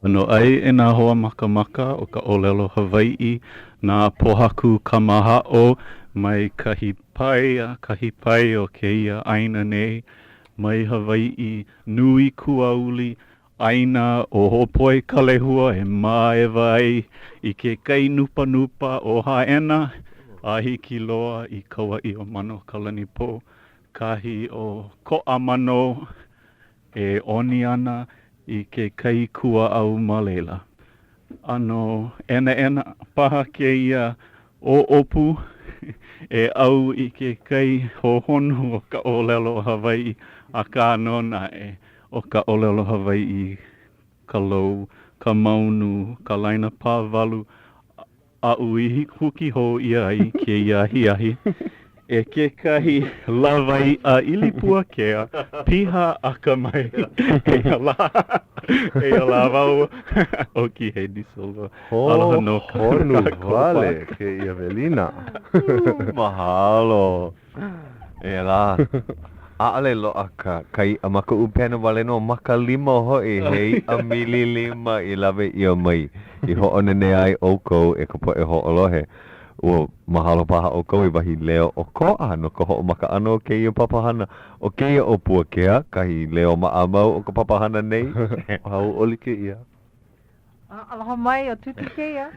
ʻAnoʻai e nā hoa makamaka o ka ʻōlelo Hawaiʻi, nā pōhaku kamahaʻo mai kahi pae a kahi pae o kēia ʻāina nei, mai Hawaiʻi nui kuauli, ʻāina ʻo Hōpoe-ka-lehua e māewa ai i ke kai nupanupa o Hāʻena a hiki loa i Kauaʻi o Manokalanipō, kahi o Koʻamanō e ʻoni ana i ke kai kuaʻau ma laila. ʻAno ʻenaʻena paha kēia ʻoʻopu e ʻau i ke kai hohonu o ka ʻōlelo Hawaiʻi, akā nō naʻe, ʻo ka ʻōlelo Hawaiʻi ka lou, ka maunu, ka laina pāwalu, aʻu i huki hou ʻia ai kēia ahiahi e kekahi lawaiʻa ʻilipuakea piha akamai. Eia lā, eia lā wau ʻo Kihei de Silva. Aloha nō Hohonu wale kēia welina. Mahalo. Eia lā, ʻaʻole loaʻa ka ka iʻa ma ka ʻupena wale nō, ma ka lima hoʻi, he iʻa mililima i lawe ʻia mai i hoʻonanea ai ʻoukou e ka poʻe hoʻolohe. Ua mahalo paha ʻoukou i wahi leo ʻokoʻa no ka hoʻomaka ʻana o kēia papahana. ʻO kēia ʻo Puakea, kahi leo maʻamau o ka papahana nei. Hauʻoli kēia. Aloha mai, ʻo Tuti kēia.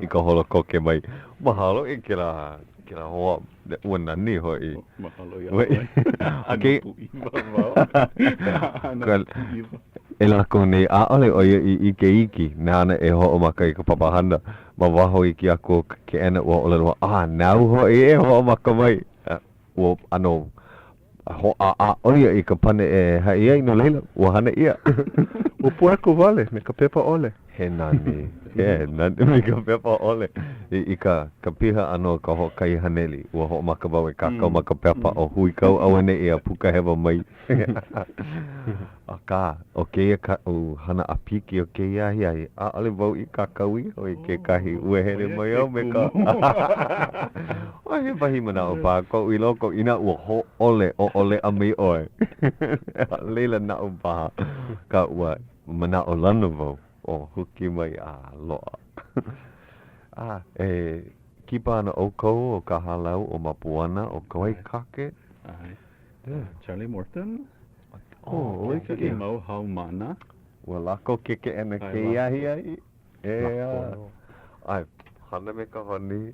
I ka holo koke mai. Mahalo i kēlā, kēlā hoa, ua nani hoʻi. Mahalo iā ʻoe. ʻAno pūʻiwa wau. ʻAno pūʻiwa. E lākou nei, ʻaʻole ʻo ia i ʻike iki nāna e hoʻomaka i ka papahana. Ma waho iki aku o ke keʻena ua ʻōlelo, A, nāu hoʻi e hoʻomaka mai. Ua ʻano Hoʻāʻā ʻo ia i ka pane e haʻi ai, no laila, ua hana ʻia. Ua pueko wale me ka pepa ʻole. He nani, he nani me ka pepa ʻole. I ka ka piha ʻana o ka hoʻokahi haneli, ua hoʻomaka wau e kākau ma ka pepa o huikau auaneʻi a puka hewa mai. Akā, ʻo kēia kaʻu hana ʻāpiki o kēia ahiahi, ʻaʻole wau i kākau iho i kekahi. Ua hele mai au me ka ʻO he wahi manaʻo paha koʻu i loko, inā ua hōʻole ʻoʻoleʻa mai ʻoe, a laila naʻu paha ka ua manaʻolana wau o huki mai a loaʻa. A e kipa ana ʻoukou o ka hālau ʻo Mapuana o Kawaikake. ʻAe. Charlie Morton. Oh, ʻo kekahi mau haumāna. Ua lako ke keʻena kēia ahiahi. ʻEā. ʻAe, hana me ka honi.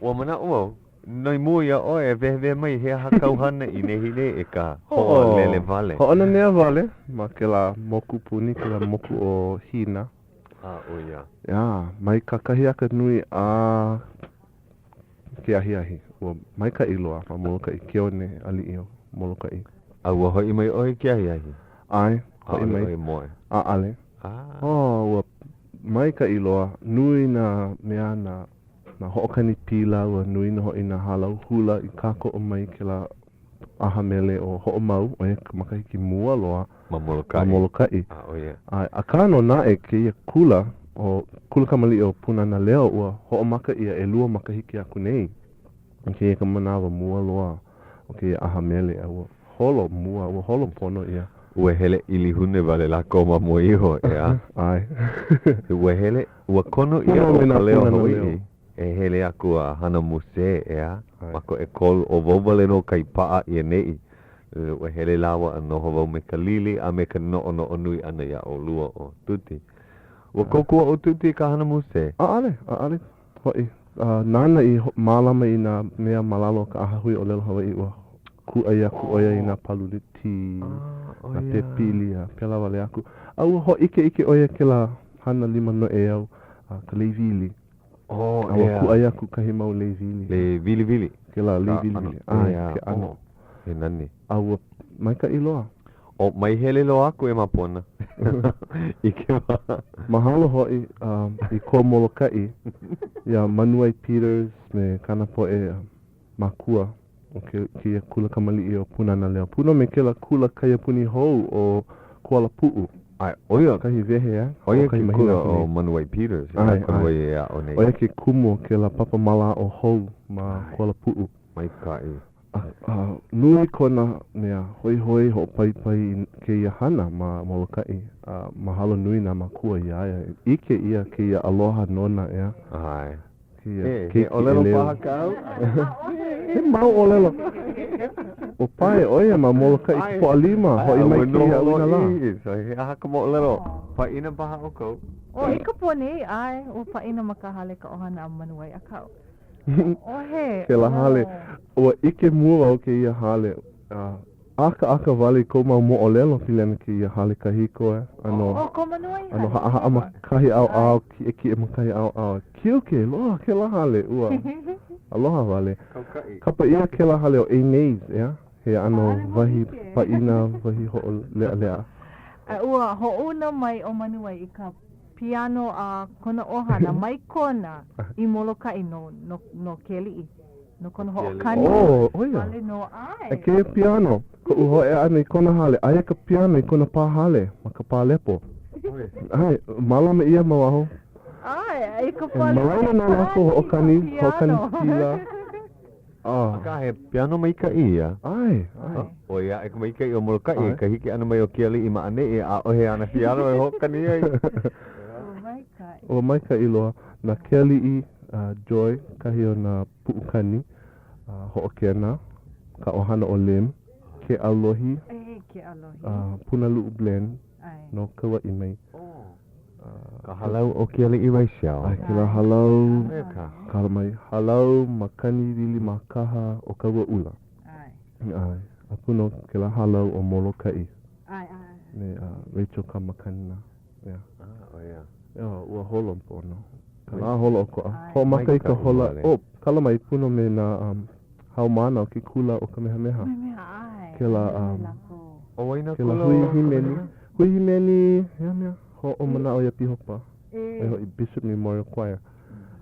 Ua manaʻo wau, noi mua iā ʻoe e wehewehe mai he aha kāu hana i nehinei e ka hoʻolele wale. Hoʻonanea wale ma kēlā mokupuni, kēlā moku o Hina. A, ʻo ia. ʻEā, mai kakahiaka nui a ke ahiahi, ua maikaʻi loa ma Molokaʻi, ke one aliʻi o Molokaʻi. A ua hoʻi mai ʻoe i ke ahiahi? ʻAe, hoʻi mai. ʻAʻole ʻoe moe? ʻAʻole. Ah. Oh, ua maikaʻi loa. Nui nā mea, nā, nā hoʻokani pila, ua nui nō hoʻi nā hālau hula i kākoʻo mai i kēlā ʻaha mele ʻo Hoʻomau, ʻo ia ka makahiki mua loa. Ma Molokaʻi. Ma Molokaʻi. A, ʻo ia. ʻAe, akā nō naʻe kēia kula, ʻo Kula Kamaliʻi o Pūnana Leo, ua hoʻomaka ʻia ʻelua makahiki aku nei. I kēia ka manawa mua loa o kēia ʻaha mele, a ua holo mua, ua holo pono ia. Ua hele ʻilihune wale lākou ma mua iho, ʻeā? ʻAe. Ua hele, ua kono ʻia ʻo Ka Leo Hawaiʻi e hele aku a hana musē, ʻeā? Ma ka ʻekolu, ʻo wau wale nō kai paʻa i ʻaneʻi. Ua hele lāua a noho wau me ka lili a me ka noʻonoʻo nui ʻana iā ʻolua ʻo Tuti. Ua kōkua ʻo Tuti i ka hana musē? ʻAʻole, ʻaʻole hoʻi. Nāna i mālama i nā mea ma lalo o ka ʻAhahui ʻŌlelo Hawaiʻi, ua kūʻai aku ʻo ia i nā pālule tī, nā pepili, a pēlā wale aku. A ua hōʻikeʻike ʻo ia kēlā hana lima noʻeau, ka lei wili. A ua kūʻai aku kahi mau lei wili. Lei wiliwili. Kēlā lei wiliwili. ʻAe, ke ʻano. He nani. A ua maikaʻi loa. O, mai hele loa aku e Mapuana. I ke wā. Mahalo hoʻi i ko Molokaʻi iā Manuwai Peters me kāna poʻe mākua o kēia kula kamaliʻi o Pūnana Leo. Pū nō me kēlā kula kaiapuni hou o Kualapuʻu. ʻAe, ʻo ia. Kahi wehe a. ʻO ia ke kula o Manuwai Peters. ʻAe, ʻae. ʻO ia e aʻo nei. ʻO ia ke kumu o kēlā papa mālaaʻo hou ma Kualapuʻu. Maikaʻi. A nui kona mea hoihoi hoʻopaipai i kēia hana ma Molokaʻi. A mahalo nui nā mākua iā ia. ʻIke ʻia kēia aloha nona, ʻeā? ʻAe. Kēia He, he keiki ʻōlelo ʻeleu. paha kāu? He mau ʻōlelo. Ua pae ʻo ia ma Molokaʻi ka ʻAe. Pōʻalima, ʻAe, hoʻi a mai ua kēia noho ʻauinalā. lōʻihi. So he aha ka moʻolelo? Pāʻina paha ʻoukou? ʻO i ka pō nei, ʻae, ua pāʻina ma ka hale ka ʻohana a Manuwai, akā, ʻaʻohe. Kēlā hale, ua ʻike mua wau kēia hale, a ʻakaʻaka wale i kou mau moʻolelo pili ana kēia hale kahiko, e. ʻAno, ʻO ko Manuwai hale. ʻano haʻahaʻa ma kahi ʻaoʻao, kiʻekiʻe ma kahi ʻaoʻao. Kiuke loa kēlā hale, ua aloha wale. Kaukaʻi. Kapa ʻia kēlā hale ʻo Anais, ʻeā? He ʻano ʻAʻole wahi hōʻike. pāʻina, wahi hoʻoleʻaleʻa. A ua hoʻouna mai ʻo Manuwai i ka piano a kona ʻohana mai Kona i Molokaʻi no, no, no ke aliʻi, no kona hoʻokani Oh, ʻo ia. wale nō, ʻae. E kēia piano, koʻu hōʻea ʻana i kona hale, aia ka piano i kona pā hale ma ka pā lepo. ʻAe, mālama ʻia ma waho. ʻAe, i ka pā Ma lepo laila nō lākou hoʻokani, hoʻokani pila. Akā, he piano maikaʻi ia. ʻAe, ʻae. ʻOi aʻe ka maikaʻi o Molokaʻi i ka hiki ʻana mai o ke aliʻi ma ʻaneʻi, ʻaʻohe āna piano e hoʻokani ai. Ua maikaʻi. Ua maikaʻi loa. Na ke aliʻi Joy kahi o nā puʻukani hoʻokena, ka ʻohana ʻo Lim, Keʻalohi, E, Keʻalohi. Punaluʻu Bland ʻAe. no Kauaʻi mai. Ka halau o ke aliʻi Reichel. ʻAe, kēlā halau, Aia ka. ka mai halau makani wili mākaha o Kauaʻula. ʻAe. ʻAe, a pū nō kēlā halau o Molokaʻi. ʻAe, ʻae. Me Rachel Kamakana. Yeah. Ah, ʻo ia. Yeah, ua holo pono. Ka lā holo ʻokoʻa. Hoʻomaka i ka hola, oh, kala mai pono me nā um, haumāna o ke kula o Kamehameha. Kamehameha, ʻae. Kēlā, um, ʻO wai nā kēlā kula hui o hīmeni. Kamehameha? Hui hīmeni, hea mea, hoʻomanaʻo iā Pīhopa. ʻO ia hoʻi Bishop Memorial Choir.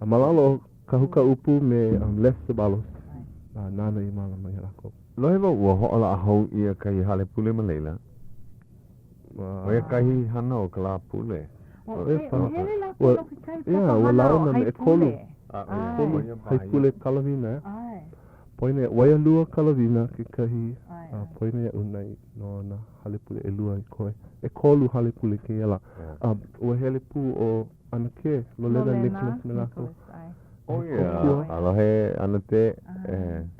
A ma lalo o Kahu Kaʻupu me um, Les Ceballos, a nāna i mālama iā lākou. Lohe wau ua hoʻolaʻa hou ʻia kahi hale pule ma laila. ʻO ia kahi hana o ka lā pule. Ua hele lākou no kekahi Yeah, ua papahana launa me ʻekolu. haipule. ʻEkolu haipule Kalawina, eh? Poina Waialua Kalawina kekahi, a poina iaʻu nai no nā hale pule ʻelua i koe. ʻEkolu hale pule kēia lā. A ua hele pū ʻo ʻAnakē Lolena Nicholas me lākou. ʻO ia, aloha ʻAnakē.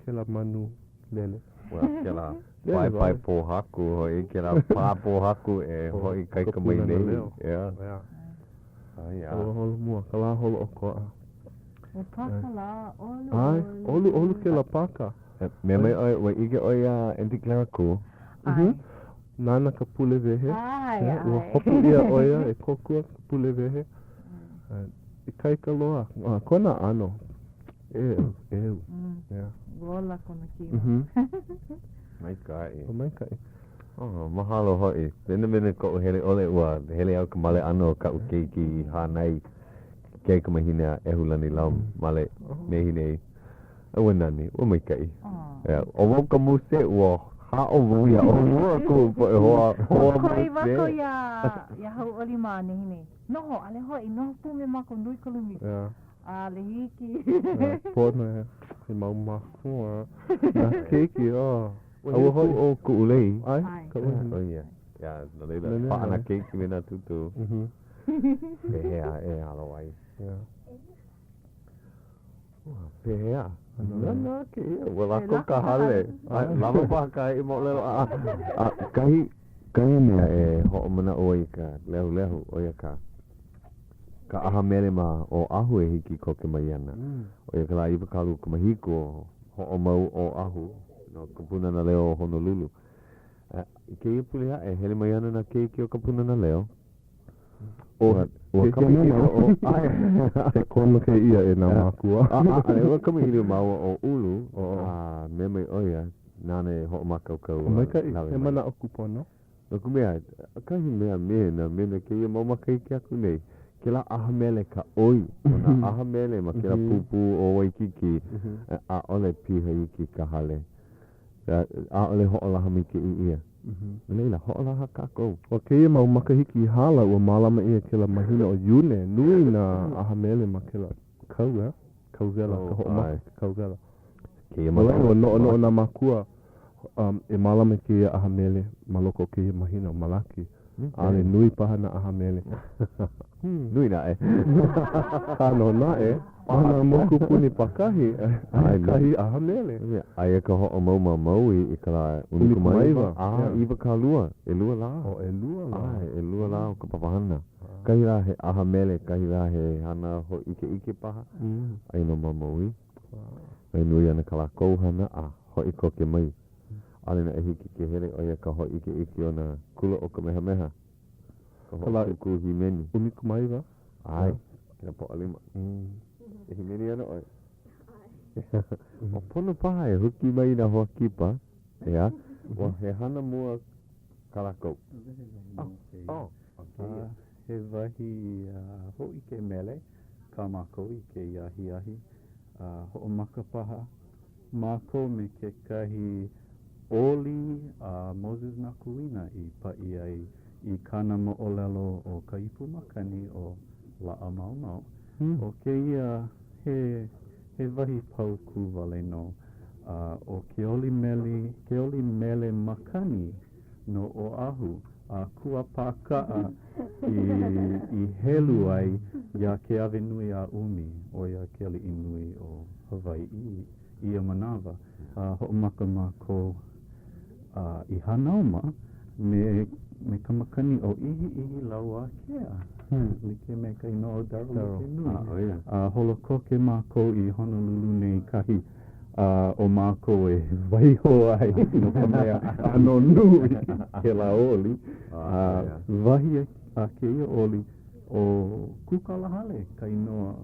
Kēlā manu lele. Ua kēlā paepae pōhaku hoʻi, kēlā pā pōhaku e hoʻoikaika mai nei. Yeah. Yeah. Oh, yeah. Ua holo mua, ka lā holo ʻokoʻa. Ua pāka lā, ʻoluʻolu. ʻAe, ʻoluʻolu kēlā pāka. Mea mai ʻoe, ua ʻike ʻoe iā Auntie Clara Kū. ʻAe. Nāna ka pule wehe. ʻAe, ʻae. Ua hopu ʻia ʻo ia e kōkua ka pule wehe. Ikaika loa. Kona ʻano. ʻEu, ʻeu. Yeah. Ua ola kona kino. Maikaʻi. Ua maikaʻi. Oh, mahalo hoʻi. Pinepine koʻu hele ʻole ua hele au i ka male ʻana o kaʻu keiki i hānai kaikamahine a ʻEhulani Lum male nehinei. A ua nani, ua maikaʻi. Yeah. ʻO wau ka muse, ua haʻo wau iā ʻolua kuʻu poʻe hoa, hoa Ua koi muse. mākou iā, iā Hauʻoli ma nehinei. Noho, ʻaʻole hoʻi, noho pū me mākou, nui ka lumi. Yeah. ʻAʻole hiki. Pono e he mau mākua. Nā keiki, oh. Ua hele pū ʻo Kuʻulei. ʻAe, ka wahine. ʻO ia. Yeah, no laila, paʻa nā keiki me nā tūtū. Pehea e alo ai. Yeah. Ua, pehea? Nana kēia, ua lako ka hale. Lawa paha ka haʻi moʻolelo a, a kahi, kahi mea e hoʻomanaʻo ai i ka lehulehu, ʻo ia ka Ka ʻaha mele ma Oʻahu e hiki koke mai ana. ʻO ia ka lā 27 o Hoʻomau Oʻahu no ka Pūnana Leo o Honolulu. A i kēia pule aʻe, hele mai ana nā keiki o ka Pūnana Leo. Ua, ua kamaʻilio ʻo, ʻae. He kono kēia e nā mākua. ʻAʻole, ua kamaʻilio māua ʻo Ulu, a mea mai ʻo ia, nāna e hoʻomākaukau a Maikaʻi, lawe he mai. manaʻo kūpono. No ka mea, kahi mea me nā mele kēia mau makahiki aku nei, kēlā ʻaha mele ka ʻoi o nā ʻaha mele ma kēlā pūpū o Waikīkī, ʻaʻole piha iki ka hale. ʻAʻole hoʻolaha maikaʻi ʻia. No laila, hoʻolaha kākou. ʻO kēia mau makahiki i hala, ua mālama ʻia kēlā mahina ʻo Iune, nui nā ʻaha mele ma kēlā kau, eh? Kau wela, ka hoʻomaka, ka kau wela. Kēia No laila, ua noʻonoʻo nā mākua e mālama i kēia ʻaha mele ma loko o kēia mahina ʻo Malaki. ʻAʻole nui paha nā ʻaha mele. Nui naʻe. Akā nō naʻe, ma nā mokupuni pākahi, aia kahi ʻaha mele. Aia ka hoʻomau ma Maui i ka lā 19 a 20, ʻelua lā. ʻO ʻelua lā. ʻAe, ʻelua lā o ka papahana. Kahi lā he ʻaha mele, kahi lā he hana hōʻikeʻike paha. Aia nō ma Maui. E nui ana kā lākou hana a hoʻi koke mai. ʻAʻole naʻe hiki ke hele ʻo ia ka hōʻikeʻike o nā kula o Kamehameha, ka hoʻokūkū hīmeni. 19? ʻAe, kēlā Pōʻalima. E hīmeni ana ʻoe? ʻO pono paha e huki mai i nā hoa kipa, ʻeā, ua he hana mua kā lākou. Oh, he wahi hōʻike mele kā mākou i kēia ahiahi. A hoʻomaka paha mākou me kekahi oli a Moses Nakuina i paʻi ai i kāna moʻolelo o ka ipu makani ʻo Laʻamaomao. ʻO kēia, he, he wahi paukū wale nō. A ʻo ke oli meli, ke oli mele makani no Oʻahu a Kūapākaʻa i, i helu ai iā Keawenuiaʻumi, ʻo ia ke aliʻi nui o Hawaiʻi i ia manawa. A hoʻomaka mākou a i Hanauma me, me ka makani ʻo ʻIhiʻihilauākea, like me ka inoa o Darrell Nui. A holo koke mākou i Honolulu nei kahi a ʻo mākou e waiho ai no ka mea ʻano nui kēlā oli. A wahi a kēia oli, ʻo Kūkalahale ka inoa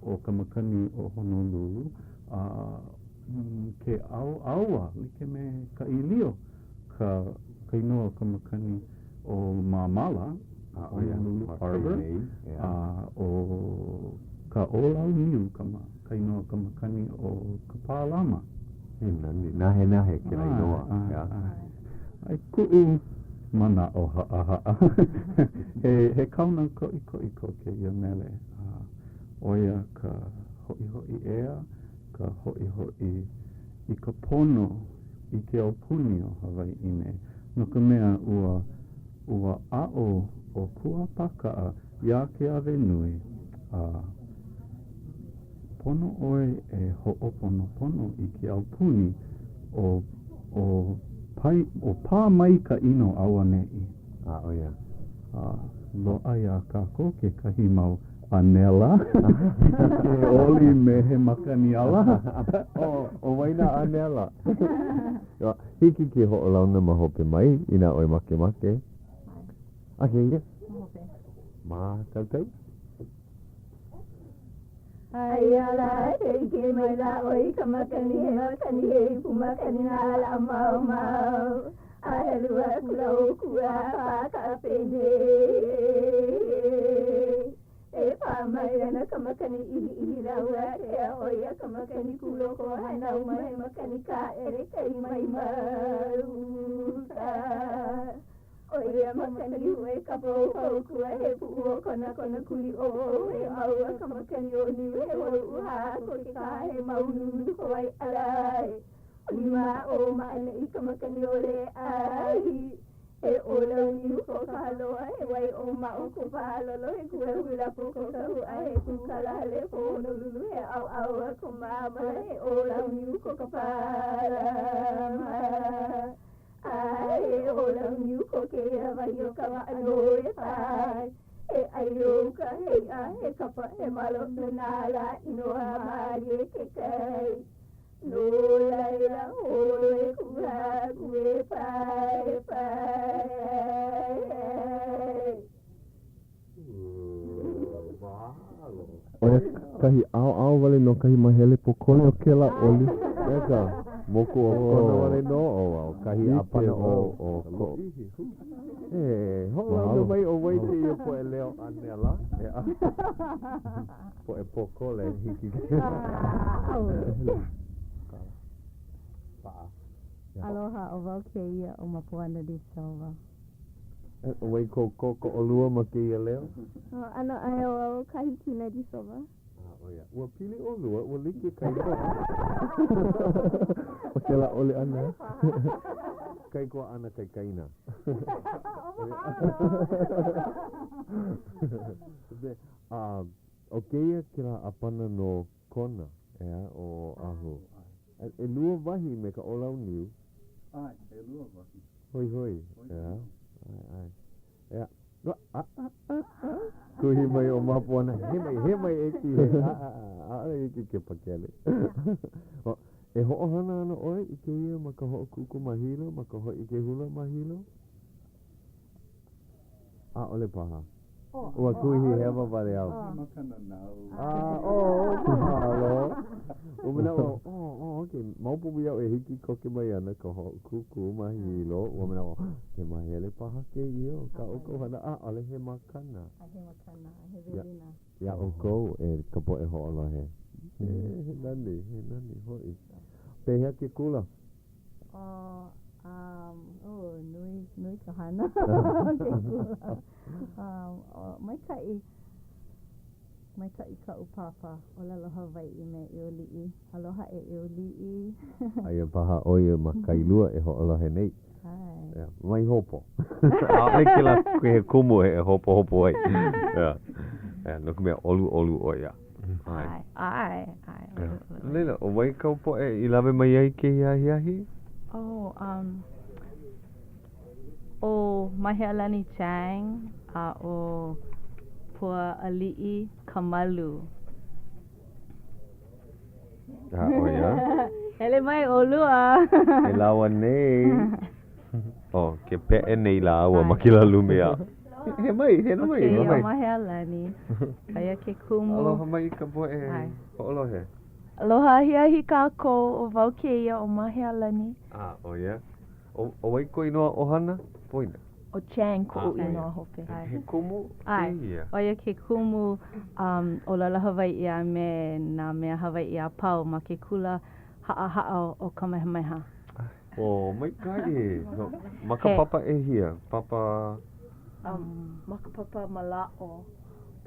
o ka makani o Honolulu, a ke ʻAoʻaoa, like me ka ʻīlio, ka ka inoa o ka makani o Māmala, Honolulu Harbor, a ʻo ka ʻŌlauniu ka ka inoa o ka makani o Kapālama. He nani, nahenahe kēlā inoa. ʻAe, ʻae. I kuʻu manaʻo haʻahaʻa, he, he kaona koʻikoʻi ko kēia mele, a ʻo ia ka hoʻihoʻi ea, ka hoʻihoʻi i ka pono i ke aupuni o Hawaiʻi nei, no ka mea, ua, ua aʻo ʻo Kūapākaʻa iā Keawenui, a pono ʻoe e hoʻoponopono i ke aupuni o, o pai, o pā mai ka ʻino auaneʻi. A, ʻo ia. A loaʻa iā kākou kekahi mau ʻānela hiki ke oli me he makani ala. ʻO, ʻo wai nā ʻānela? Hiki ke hoʻolauna ma hope mai, inā ʻoe makemake. A kēia? Ma hope. Mākaukau? Aia lā, ke ʻike mai lā ʻoe i ka makani, he makani, he ipu makani na Laʻamaomao. A helu akula ʻo Kūapākaʻa penei, E pā mai ana ka makani ʻIhiʻihilauākea, ʻo ia ka makani kūloko o Hanauma, he makani kāʻele kai mai ma uka. ʻO ia makani hue ka pō he puʻu o Kona kona kuli ʻōʻō he maua ka makani o Niuhe holo ʻūhā ko Kekaha he mau nunu ko Waiʻalae ʻo Maʻo ma ʻaneʻi ka makani o Lēʻahi he ʻŌlauniu ko Kahaloa he wai ʻōmaʻo ko Pālolo he kuehu lapo ko Kahuʻa he Kūkalahale ko Honolulu he ʻAoʻaoa ko Māmala he ʻŌlauniu ko Kapālama A he ʻŌlauniu ko kēia wahi o ka waʻa nō e pae. He ʻai o uka, he iʻa, he kapa, he malo no nā lā ʻino a mālie ke kai. No laila, holo e kuʻu haku e pae, e pae, ai. ʻO ia kahi ʻaoʻao wale nō kahi mahele pōkole o kēlā oli. Eka, moku o Kona wale nō ʻo au, kahi ʻāpana o o ko. E, hoʻolauna mai ʻo wai kēia poʻe leo ʻānela, ʻeā. Poʻe pōkole, hiki ke. Paʻa. Aloha, ʻo wau kēia ʻo Mapuana de Silva. ʻO wai kou kōkoʻolua ma kēia leo? ʻAno ʻae ʻo au ʻo Kahikina de Silva. ʻo ia. Ua pili ʻolua, ua like ka inoa. ʻO kēlā ʻole ʻana. Kaikuaʻana kaikaina. A ʻo kēia kēlā ʻāpana no Kona, ʻeā, o Oʻahu. ʻElua wahi me ka ʻōlauniu. ʻAe, ʻelua wahi. Hoihoi, ʻeā, ʻae, ʻae. ʻEā, Kuhi mai ʻo Mapuana, he mai, he mai e kīhei, ʻaʻole hiki ke pakele. E hoʻohana ana ʻoe i kēia ma ka hoʻokūkū ma Hilo, ma ka hōʻike hula ma Hilo? ʻAʻole paha. Ua kuhi hewa wale au. A, oh, mahalo. Ua manaʻo, oh, oh, okay. Maopopo iaʻu e hiki koke mai ana ka hoʻokūkū ma Hilo. Ua manaʻo, he mahele paha kēia o kā ʻoukou hana. ʻAʻole he makana. A he makana, a he welina. Iā ʻoukou e ka poʻe hoʻolohe. E, he nani, he nani hoʻi. Pehea ke kula? Oh, um, oh, nui, nui ka hana ke kula. Um, oh, maikaʻi, maikaʻi kaʻu papa ʻōlelo Hawaiʻi me ʻEuliʻi. Aloha e ʻEuliʻi. Aia paha ʻo ia ma Kailua e hoʻolohe nei. ʻAe. Yeah, mai hopo. ʻAʻole kēlā he kumu e hopohopo ai. Yeah. Yeah, no ka mea, ʻoluʻolu ʻo ia. ʻAe. ʻAe, ʻae, ʻoluʻolu. No laila, ʻo wai kāu poʻe i lawe mai ai kēia ahiahi? Oh, um, ʻo Mahealani Chang a ʻo Pua Aliʻi Kamalu. A, ʻo ia? Hele mai ʻolua. E lawa nei. Oh, ke peʻe nei lāua ma kēlā lumi a. He mai, he mai, he mai. ʻO Mahealani. Aia ke kumu. Aloha mai ka poʻe hoʻolohe. Aloha ahiahi kākou, ʻo wau kēia ʻo Mahealani. A, ʻo ia. ʻO wai kou inoa ʻohana? Poina. ʻO Chang koʻu inoa hope. He kumu kēia. ʻO ia ke kumu ʻōlelo Hawaiʻi a me nā mea Hawaiʻi a pau ma ke kula haʻahaʻa o Kamehameha. Oh, maikaʻi. Ma ka papa ʻehia? Papa... Ma ka papa mālaaʻo,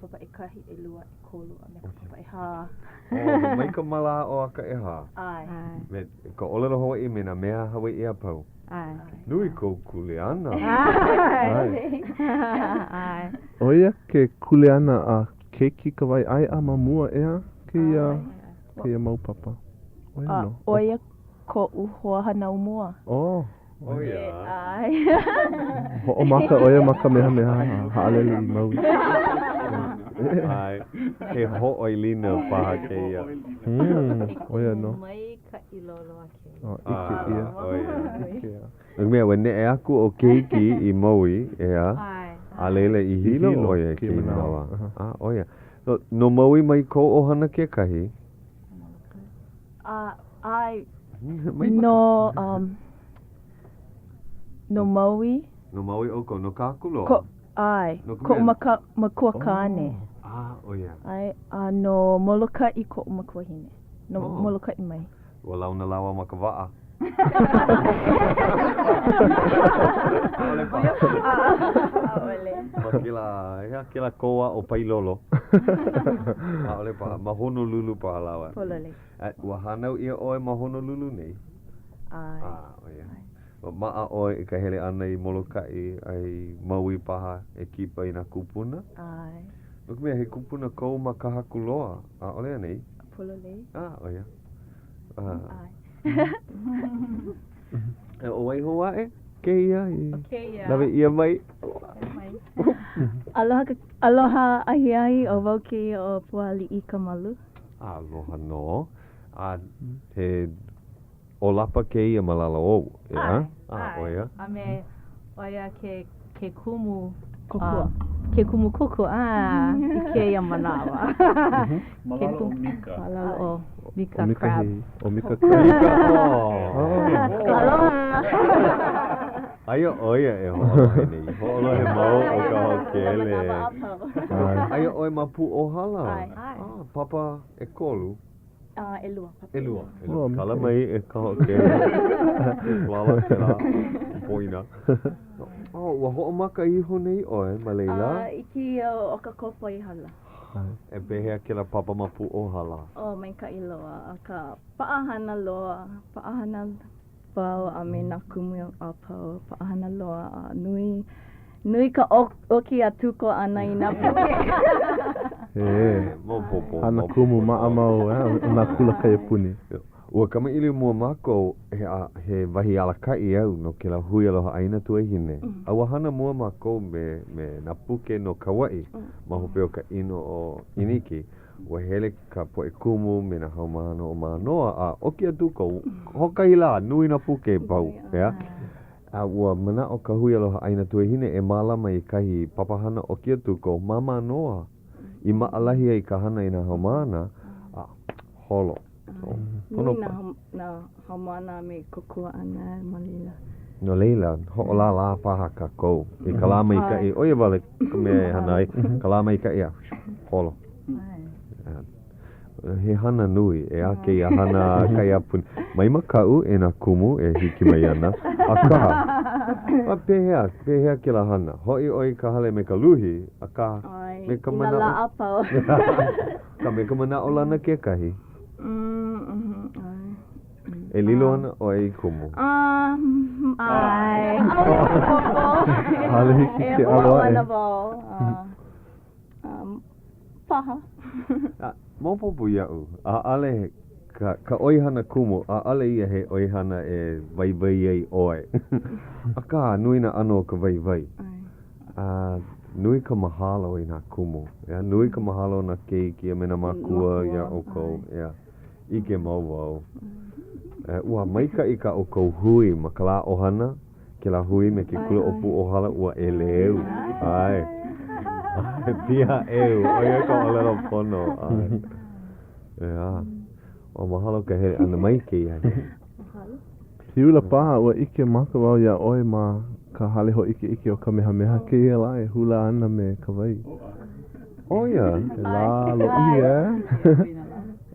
papa ʻekahi, ʻelua, ʻekolu, a me ka papa ʻehā. Oh, mai ka mālaaʻo a ka ʻehā. ʻAe. Me ka ʻōlelo Hawaiʻi me nā mea Hawaiʻi a pau. ʻAe. Nui kou kuleana. ʻAe. ʻAe. ʻO ia ke kuleana a keiki Kawaiʻaeʻa ma mua, ʻeā, kēia, kēia mau papa. ʻO ia nō. ʻO ia koʻu hoa hānau mua. Oh. ʻO ia. ʻAe. Hoʻomaka ʻo ia ma Kamehameha a haʻalele i Maui. ʻAe. He hoʻoilina paha kēia. ʻO ia nō. Maikaʻi loa kēia. Oh, ʻike ʻia. ʻO ia. ʻIke ʻia. No ka mea, ua neʻe aku ʻo Keiki i Maui, ʻeā? ʻAe. A laila i Hilo ʻo ia i kēia manawa. A, ʻo ia. No Maui mai kou ʻohana kekahi? ʻAe, no, um, no Maui. No Maui ʻoukou, no Kahakuloa? Ko, ʻae, koʻu maka, makua kāne. Ah, ʻo ia. ʻAe, a no Molokaʻi koʻu makuahine. No oh. Molokaʻi mai. Ua launa lāua ma ka waʻa. ʻAʻole. Ma kēlā, he aha kēlā kōā ʻo Pailolo? ʻAʻole paha, ma Honolulu paha lāua. Pololei. Ua hānau ʻia ʻoe ma Honolulu nei? ʻAe. Ah, ʻo ia. Ua maʻa ʻoe i ka hele ʻana i Molokaʻi a i Maui paha e kipa i nā kūpuna? ʻAe. No ka mea, he kupuna kou ma Kahakuloa, ʻaʻole anei? Pololei. Ah, ʻo ia. ʻAe. E ʻo wai hou aʻe kēia i lawe ʻia mai? Aloha, aloha ahiahi, ʻo wau kēia ʻo Pualiʻi Kamalu. Aloha nō. A he ʻōlapa kēia ma lalo ou, ʻeā? ʻAe, ʻo ia. A me, ʻo ia ke, ke kumu. Kōkua. Ke kumu kōkua, ʻae, i kēia manawa. Ma lalo o Mika. Ma lalo o Mika Crab. ʻO Mika Crab. Mika, oh. Aloha. Aia ʻo ia e hoʻolohe nei. Hoʻolohe mau ʻo ka Hōkele. Aia ʻoe ma Pūʻōhala. ʻAe. Ah, papa ʻekolu. ʻElua. ʻElua. ʻElua. Kala mai e ka Hōkele. Lala kēlā poina. Oh, ua hoʻomaka iho nei ʻoe ma laila? I kēia ʻOkakopa i hala. E pehea kēlā papa ma Pūʻōhala? Oh, maikaʻi loa, akā paʻahana loa, paʻahana wau a me nā kumu a pau, paʻahana loa a nui, nui ka ʻoki a tuko ʻana i nā puke. E, maopopo. Hana kumu maʻamau o nā kula kaiapuni. Ua kamaʻilio mua mākou he, he wahi alakaʻi au no kēlā hui aloha ʻāina Tuahine. A ua hana mua mākou me, me nā puke no Kauaʻi ma hope o ka ʻino o ʻIniki. Ua hele ka poʻe kumu me nā haumāna o Mānoa a ʻoki a tuko, hoʻokahi lā, nui nā puke pau, ʻeā. A ua manaʻo ka hui aloha ʻāina Tuahine e mālama i kahi papahana ʻoki a tuko ma Mānoa i maʻalahi ai ka hana i nā haumāna, a holo. Nui nā, nā haumāna me kōkua ʻana ma laila. No laila, hoʻolālā paha kākou i ka lā maikaʻi, ʻo ia wale ka mea e hana ai, ka lā maikaʻi a holo. He hana nui, ʻeā, kēia hana kaiapuni. Mai makaʻu e nā kumu e hiki mai ana, akā, a pehea, pehea kēlā hana? Hoʻi ʻoe i ka hale me ka luhi, akā, me ka manaʻo. I nā lā a pau. Akā me ka manaʻolana kekahi. E lilo ana ʻoe i kumu. ʻAe. ʻAʻole maopopo. ʻAʻole hiki ke ʻalo aʻe. E hoʻāʻo ana wau. Paha. Maopopo iaʻu, ʻaʻole ka, ka ʻoihana kumu, ʻaʻole ia he ʻoihana e waiwai ai ʻoe. Akā, nui nā ʻano o ka waiwai. A nui ka mahalo i nā kumu. ʻEā, nui ka mahalo o nā keiki a me nā mākua iā ʻoukou. ʻEā, ʻike mau wau. Ua maikaʻi kā ʻoukou hui ma ka lā ʻohana, kēlā hui me ke kula ʻo Pūʻōhala, ua ʻeleu. ʻAe. ʻAe, piha ʻeu, ʻo ia ka ʻōlelo pono. ʻAe. ʻEā. Ua mahalo ka hele ʻana mai kēia. Mahalo. Piula paha, ua ʻike maka wau iā ʻoe ma ka hale hōʻikeʻike o Kamehameha kēia lā e hula ana me Kawai. ʻO ia? He lā lōʻihi, ē?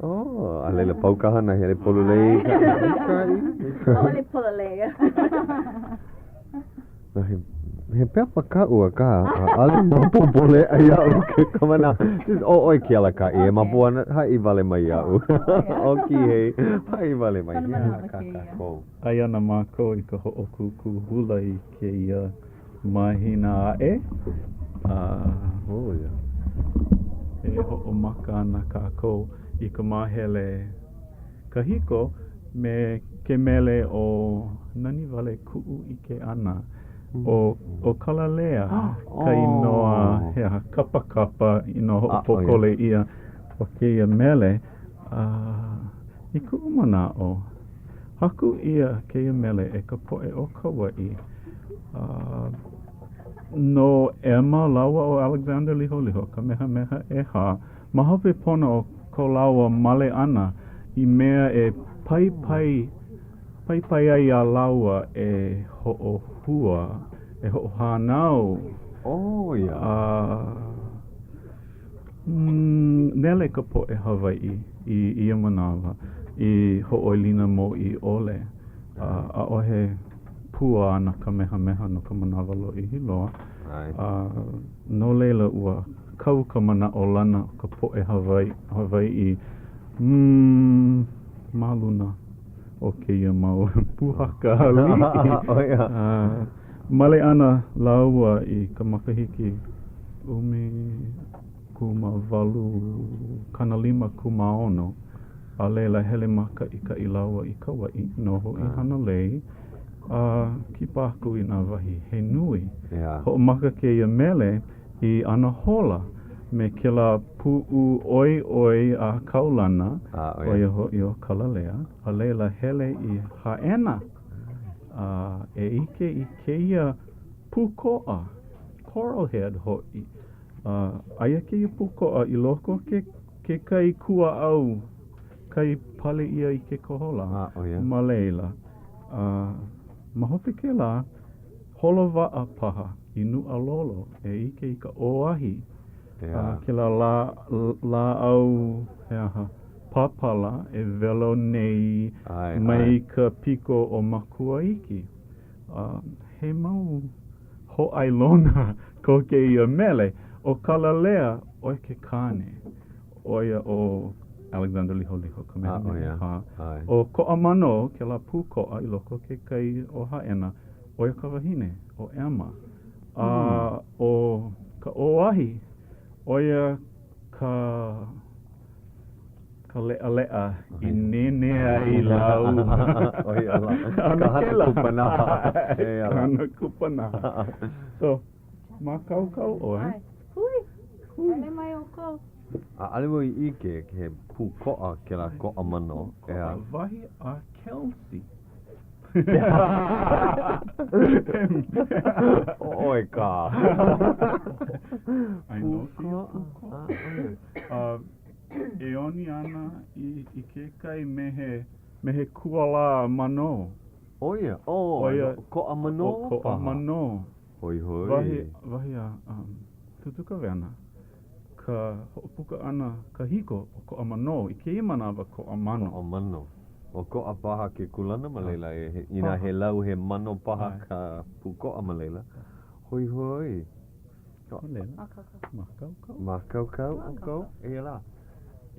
Oh, a laila pau ka hana, hele pololei ka maikaʻi. ʻAʻole pololei. He, he pepa kaʻu akā, ʻaʻole maopopo leʻa iaʻu ke ka manaʻo. Just ʻo ʻoe ke alakaʻi e mapu ana, haʻi wale mai iaʻu. ʻO Kihei, haʻi wale mai. He aha kā kākou? Aia ana mākou i ka hoʻokūkū hula i kēia mahina aʻe, a e hoʻomaka ana kākou i ka māhele kahiko me ke mele ʻo Nani Wale Kuʻu ʻIke ʻAna. ʻO, ʻo Kalalea ka inoa he aha, kapakapa, inoa hoʻopōkole ʻia o kēia mele. A i kuʻu manaʻo, haku ʻia kēia mele e ka poʻe o Kauaʻi. A no Emma lāua ʻo Alexander Liholiho, Kamehameha ʻEhā, Ma hope pono o ko lāua male ʻana i mea e paipai paipai ai iā lāua e hoʻohua, e hoʻohānau, a nele ka poʻe Hawaiʻi i ia manawa i hoʻoilina mōʻī ʻole, a ʻaʻohe pua a na Kamehameha no ka manawa lōʻihi loa. A no laila, ua kau ka manaʻolana o ka poʻe Hawaiʻi ma luna o kēia mau pūhaka aliʻi. A male ana lāua i ka makahiki 1856, a laila hele mākaʻikaʻi lāua i Kauaʻi, noho i Hanalei, a kipa aku i nā wahi he nui. Hoʻomaka kēia mele i Anahola me kēlā puʻu ʻoiʻoi a kaulana, ʻo ia hoʻi ʻo Kalalea, a laila hele i Hāʻena a e ʻike i kēia pūkoʻa, coral head hoʻi. A aia kēia pūkoʻa i loko o ke ke kai kuaʻau, kai pale ʻia i ke kohola ma laila. A ma hope kēlā, holo waʻa paha i Nuʻalolo e ʻike i ka ʻōahi a kēlā lā, lāʻau he aha, pāpala e welo nei mai ka piko o Makuaiki. A he mau hōʻailona ko kēia mele, ʻo Kalalea. ʻo ia ke kāne. ʻO ia ʻo Alexander Liholiho Kamehameha. Ah, ʻo ia. ʻAe. ʻO Koʻamanō, kēlā pūkoʻa i loko o ke kai o Hāʻena, ʻo ia ka wahine, ʻo Emma. A ʻo ka ʻōahi, ʻo ia ka ka leʻaleʻa i nēnē ai lāua. ʻO ia lā. Ka hana kupanaha. Ka hana kupanaha. So, mākaukau ʻoe. ʻAe. Hui. Hui. Hele mai ʻoukou. ʻAʻole wau i ʻike he pūkoʻa kēlā koʻa manō, ʻeā. Wahi a Kelsey. ʻOe kā. I know kēia pūkoʻa. E ʻoni ana i, i ke kai me he, me he kualā manō. ʻO ia, ʻo, ʻO ia, koʻa manō ʻo koʻa manō. Hoihoi. Wahi, wahi a um, Tūtū Kawena, ka hoʻopuka ʻana kahiko o koʻa manō, i kēia manawa koʻa mano. Koʻa mano. ʻO koʻa paha ke kūlana ma laila, e, inā he lau he mano paha ka pūkoʻa ma laila. Hoihoi. Mākaukau. Mākaukau ʻoukou? Eia lā.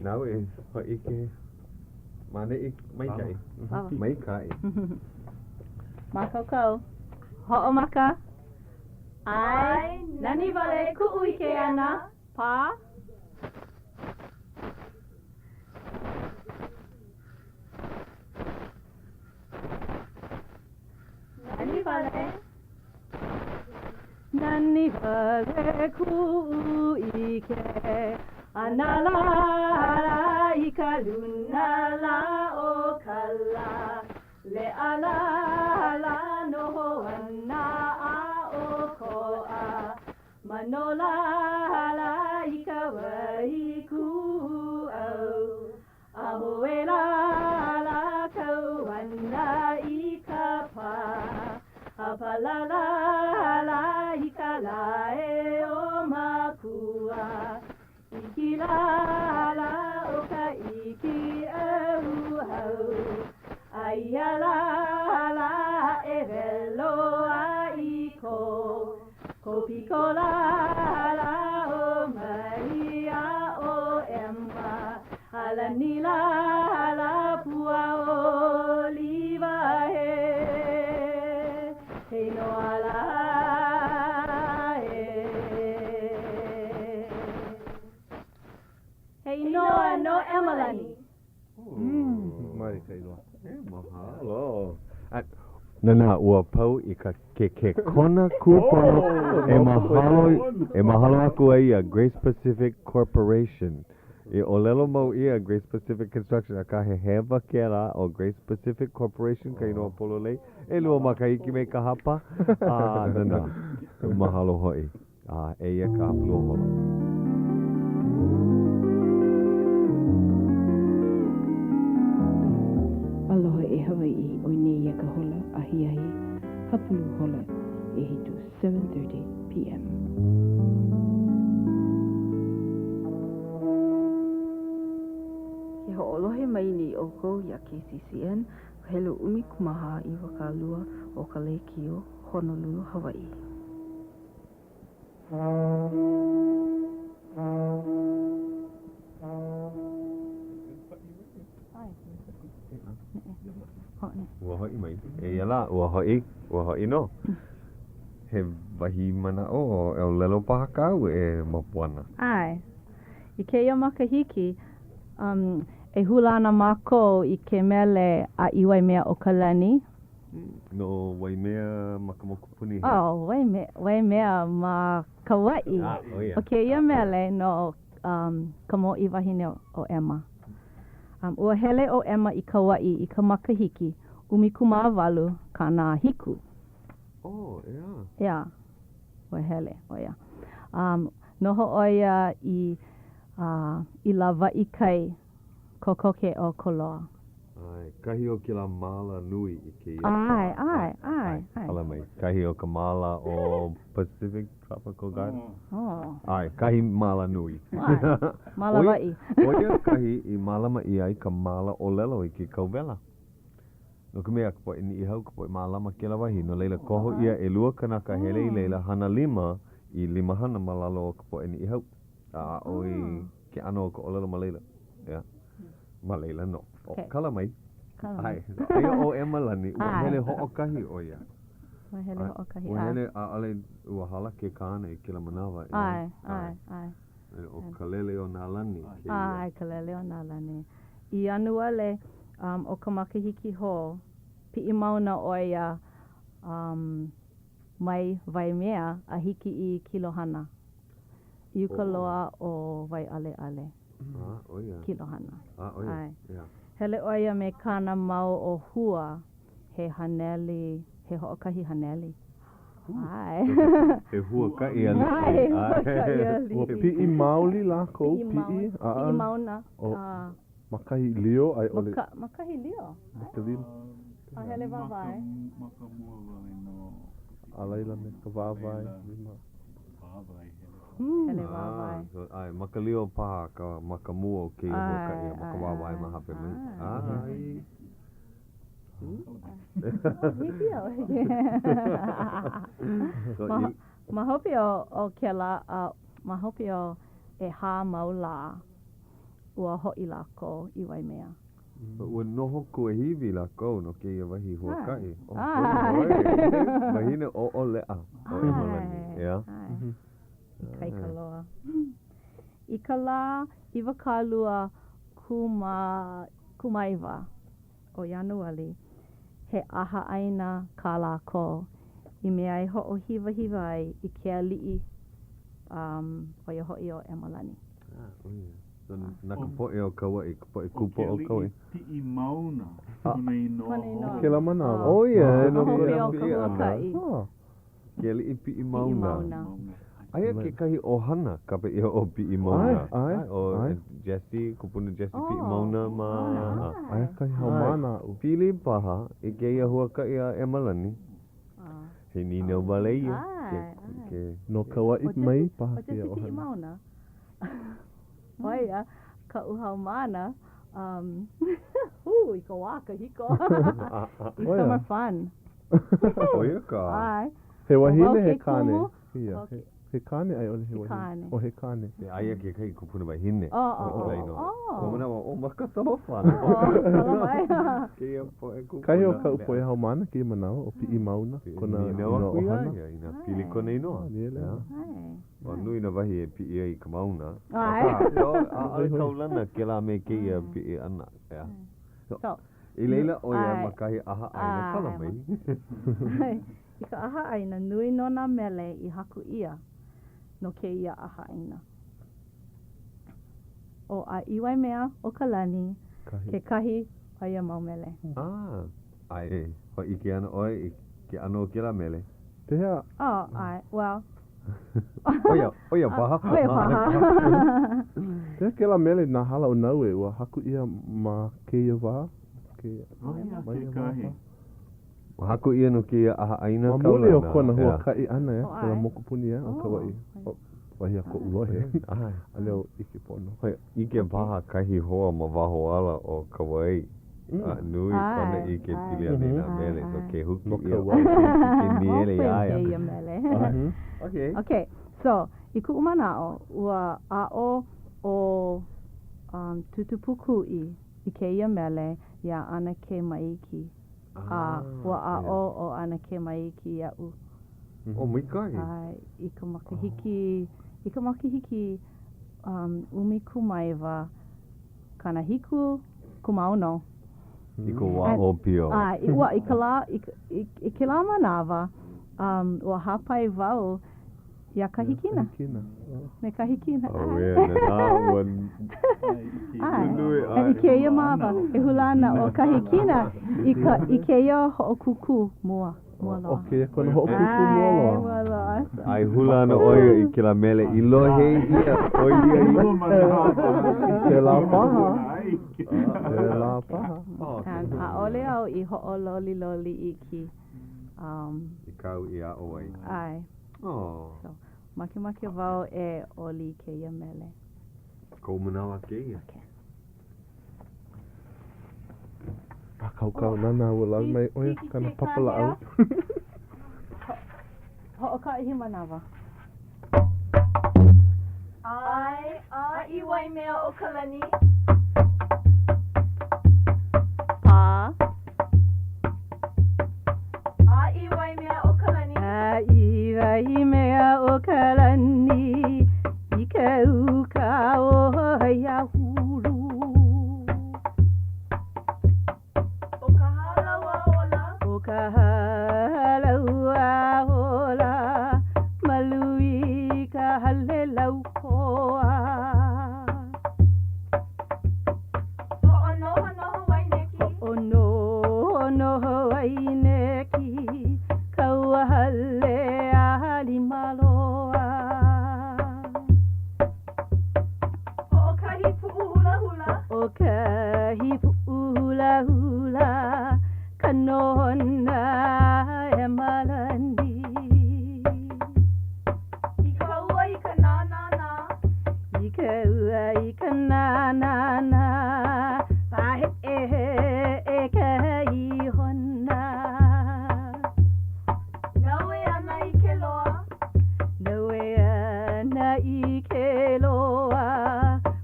Nāu e hōʻike ma ʻaneʻi maikaʻi. Maikaʻi. Mākaukau. Hoʻomaka. ʻAe, nani wale kuʻu ʻike ʻana, pā. Nani wale. Nani wale kuʻu ʻike ʻana lā i ka luna lā o ka lā. Leʻa lā lā noho ana a ʻokoʻa. Manō lā lā i ka wai kūʻau. A moe lā lā kau ana i ka pā. A pālala lā i ka lae o Makua. Iki lā lā o ka iki ʻauhau. Aia lā lā e welo a i ko. Ko piko lā lā o Maria ʻo Emma. A lani lā lā pua ʻoliva he. He inoa lā e. He inoa no ʻEmalani. Maikaʻi loa. E mahalo. Nana, ua pau i ka ke kekona kūpono e mahalo e mahalo aku ai iā Grace Pacific Corporation. I ʻōlelo mau ʻia Grace Pacific Construction, akā he hewa kēlā, ʻo Grace Pacific Corporation ka inoa pololei, ʻelua makahiki me ka hapa, a nana, mahalo hoʻi. A eia ka hapalua hola. Aloha e Hawaiʻi, ʻoi nei ia ka hola ahiahi hapalua hola ʻehiku, 7:30 PM. Ke hoʻolohe mai nei ʻoukou iā KCCN, helu 14 20 o ka lēkiō Honolulu, Hawaiʻi. Ua hoʻi mai. Eia lā, ua hoʻi, ua hoʻi nō. He wahi manaʻo ʻōlelo paha kāu e Mapuana? ʻAe. I kēia makahiki, um, e hula ana mākou i ke mele a i Waimea o ka Lani. No Waimea ma ka mokupuni hea? Oh, Waimea, Waimea ma Kauaʻi. Ah, ʻo ia. ʻO kēia mele no um, ka mōʻī wahine ʻo Emma. Um, ua hele ʻo Emma i Kauaʻi i ka makahiki 18 kanahikū. Oh, ʻeā. ʻEā, ua hele ʻo ia. Um, noho ʻo ia i, uh, i Lāwaʻi Kai. Kokoke o Koloa. ʻAe, kahi o kēlā māla nui i kēia pā. ʻAe, ʻae, ʻae, ʻae. Hala mai, kahi o ka māla o Pacific Tropical Garden. Oh. ʻAe, kahi māla nui. ʻAe, māla Hawaiʻi. ʻO ia kahi i mālama ʻia ai ka māla ʻōlelo i ke kauwela. No ka mea, ka poʻe Niʻihau, ka poʻe mālama kēlā wahi. No laila, koho ʻia ʻelua kanaka hele i laila hana lima i limahana ma lalo o ka poʻe Niʻihau. A aʻo i ke ʻano o ka ʻōlelo ma laila. Yeah. Ma laila nō. O, kala mai. Kala mai. ʻAe. Aia ʻo ʻEmalani, ua hele hoʻokahi ʻo ia. Ua hele hoʻokahi, ʻae. Ua hele, ʻaʻole, ua hala ke kāne i kēlā manawa. ʻAe, ʻae, ʻae. ʻO Ka Lele o Nā Lani kēia. ʻAe, Ka Lele o Nā Lani. I Ianuali um, o ka makahiki hou, piʻi mauna ʻo ia um, mai Waimea a hiki i Kilohana. I uka loa o Waiʻaleʻale. Kilohana. ʻAe. Hele ʻo ia me kāna mau ʻōhua he haneli, he hoʻokahi haneli. ʻAe. He huakaʻi aliʻi. ʻAe, he huakaʻi aliʻi. Ua piʻi maoli lākou, piʻi, a. Piʻi mauna. Ma kahi lio a i ʻole. Ma kahi lio. Ma ka lio. A hele wāwae. Ma ka mua wale nō. A laila me ka wāwae. Wāwae hele. Hele wāwae. ʻAe, ma ka lio paha ka ma ka mua o kēia huakaʻi a ma ka wāwae ma hope mai. ʻAe. Hiki au. Ma hope o kēlā, ma hope o ʻehā mau lā, ua hoʻi lākou i Waimea. Ua noho kuahiwi lākou no kēia wahi huakaʻi. Wahine ʻoʻoleʻa ʻo ʻEmalani, ʻeā? Ikaika loa. I ka lā 20 kūmāiwa o Ianuali, he ʻaha ʻaina kā lākou i mea e hoʻohiwahiwa ai i ke aliʻi, ʻo ia hoʻi ʻo ʻEmalani. Na ka poʻe o Kauaʻi, ka poʻe kupua o Kauaʻi. ʻO ke aliʻi piʻi mauna kona inoa hou. Kēlā manawa. ʻO ia, no kēlā piʻi ʻana. Ke aliʻi piʻi mauna. Aia kekahi ʻohana kapa ʻia ʻo Piʻi Mauna. ʻAe, ʻae, ʻO Jesse, kupuna Jesse Piʻi Mauna ma. Aia kahi haumāna aʻu. Pili paha i kēia huakaʻi a ʻEmalani. He nīnau wale ia. ʻAe, No Kauaʻi mai paha kēia ʻohana. ʻO Jesse Piʻi Mauna. ʻO ia kaʻu haumāna um, hū, i ka wā kahiko. I summer fun. ʻO ia ka. ʻAe. He wahine, he kāne. Ia, he kāne a i ʻole he wahine? He kāne. ʻO he kāne. Aia kekahi kupuna wahine. Oh, oh, oh, oh. Kona manawa, ʻo ma ka summer fun. Oh, kala mai. Kēia poʻe kupuna. Kahi o kaʻu poʻe haumāna kēia manawa, ʻo Piʻi Mauna, kona inoa ʻohana. Ia, inā pili kona inoa. ʻAe. Ua nui nā wahi e piʻi ai i ka mauna. ʻAe. Akā, ʻaʻole kaulana kēlā me kēia piʻi ʻana. ʻEā. So, I laila ʻo ia ma kahi ʻaha ʻaina kala mai. I ka ʻaha ʻaina, nui nō nā mele i haku ʻia no kēia ʻaha ʻaina. ʻO A i Waimea o ka Lani kekahi o ia mau mele. Ah, a e hōʻike ana ʻoe i ke ʻano o kēlā mele. Pehea? Oh, ʻae, well. ʻO ia, ʻo ia paha. ʻO ia paha. Pehea kēlā mele Nā Hala o Naue ua haku ʻia ma kēia wā? Kēia, ma ia wā? Ua haku ʻia no kēia ʻaha ʻaina kaulana. Ma muli o kona huakaʻi ʻana e kēlā mokupuni ʻo Kauaʻi. Wahi a koʻu lohe. ʻAʻole au ʻike pono. ʻIke paha kahi hoa ma waho ala o Kauaʻi. A nui kona ʻike pili ana i nā mele. So ke huki ʻia ʻo ke nīele iā ia. kēia mele. Okay. Okay. So, i kuʻu manaʻo, ua aʻo ʻo Tūtū Pūkuʻi i kēia mele iā ʻAnakē Maiki. A ua aʻo ʻo ʻAnakē Maiki iaʻu. ʻO maikaʻi. ʻAe, i ka makahiki, i ka makahiki um, 19 70 kūmāʻono. I ka wā ʻōpio. ʻAe, i, ua, i ka lā, i, i, i kēlā manawa, um, ua hāpai wau iā Kahikina. Kahikina. Me Kahikina. ʻAuē, nā ua nui, ʻae. I kēia manawa, e hula ana ʻo Kahikina i ka, i kēia hoʻokūkū mua, mua loa. ʻO kēia kona hoʻokūkū mua loa. ʻAe, mua loa. A e hula ana ʻo ia i kēlā mele i lohe ʻia ʻo ia i. Pēlā paha. Pēlā paha. ʻAʻole au i hoʻololiloli iki. Um, I kāu i aʻo ai. ʻAe. Oh. So, makemake wau e oli i kēia mele. Kou manawa kēia. Okay. Pākaukau nānā ua lawe mai ʻo ia kāna papa lāʻau. Hoʻokahi manawa. ʻAe. Kalani. Pā. A i Waimea ʻo Kalani. A i Waimea ʻo Kalani i ka uka o Waiāhulu. ʻO ka hālau a ola. ʻO ka hālau a ola, malu i ka hale laukoa. Hoʻonohonoho Waineki. Hoʻonohonoho Waineki, kauhale a Limaloa. Hoʻokahi puʻu hulahula. Hoʻokahi puʻu hulahula, ka nohona ʻEmalani. I ka ua i ka nānānā. I ka ua i ka nānānā, pāheʻeheʻe ka ihona. Naue ana i ke loa. Naue ana i ke loa,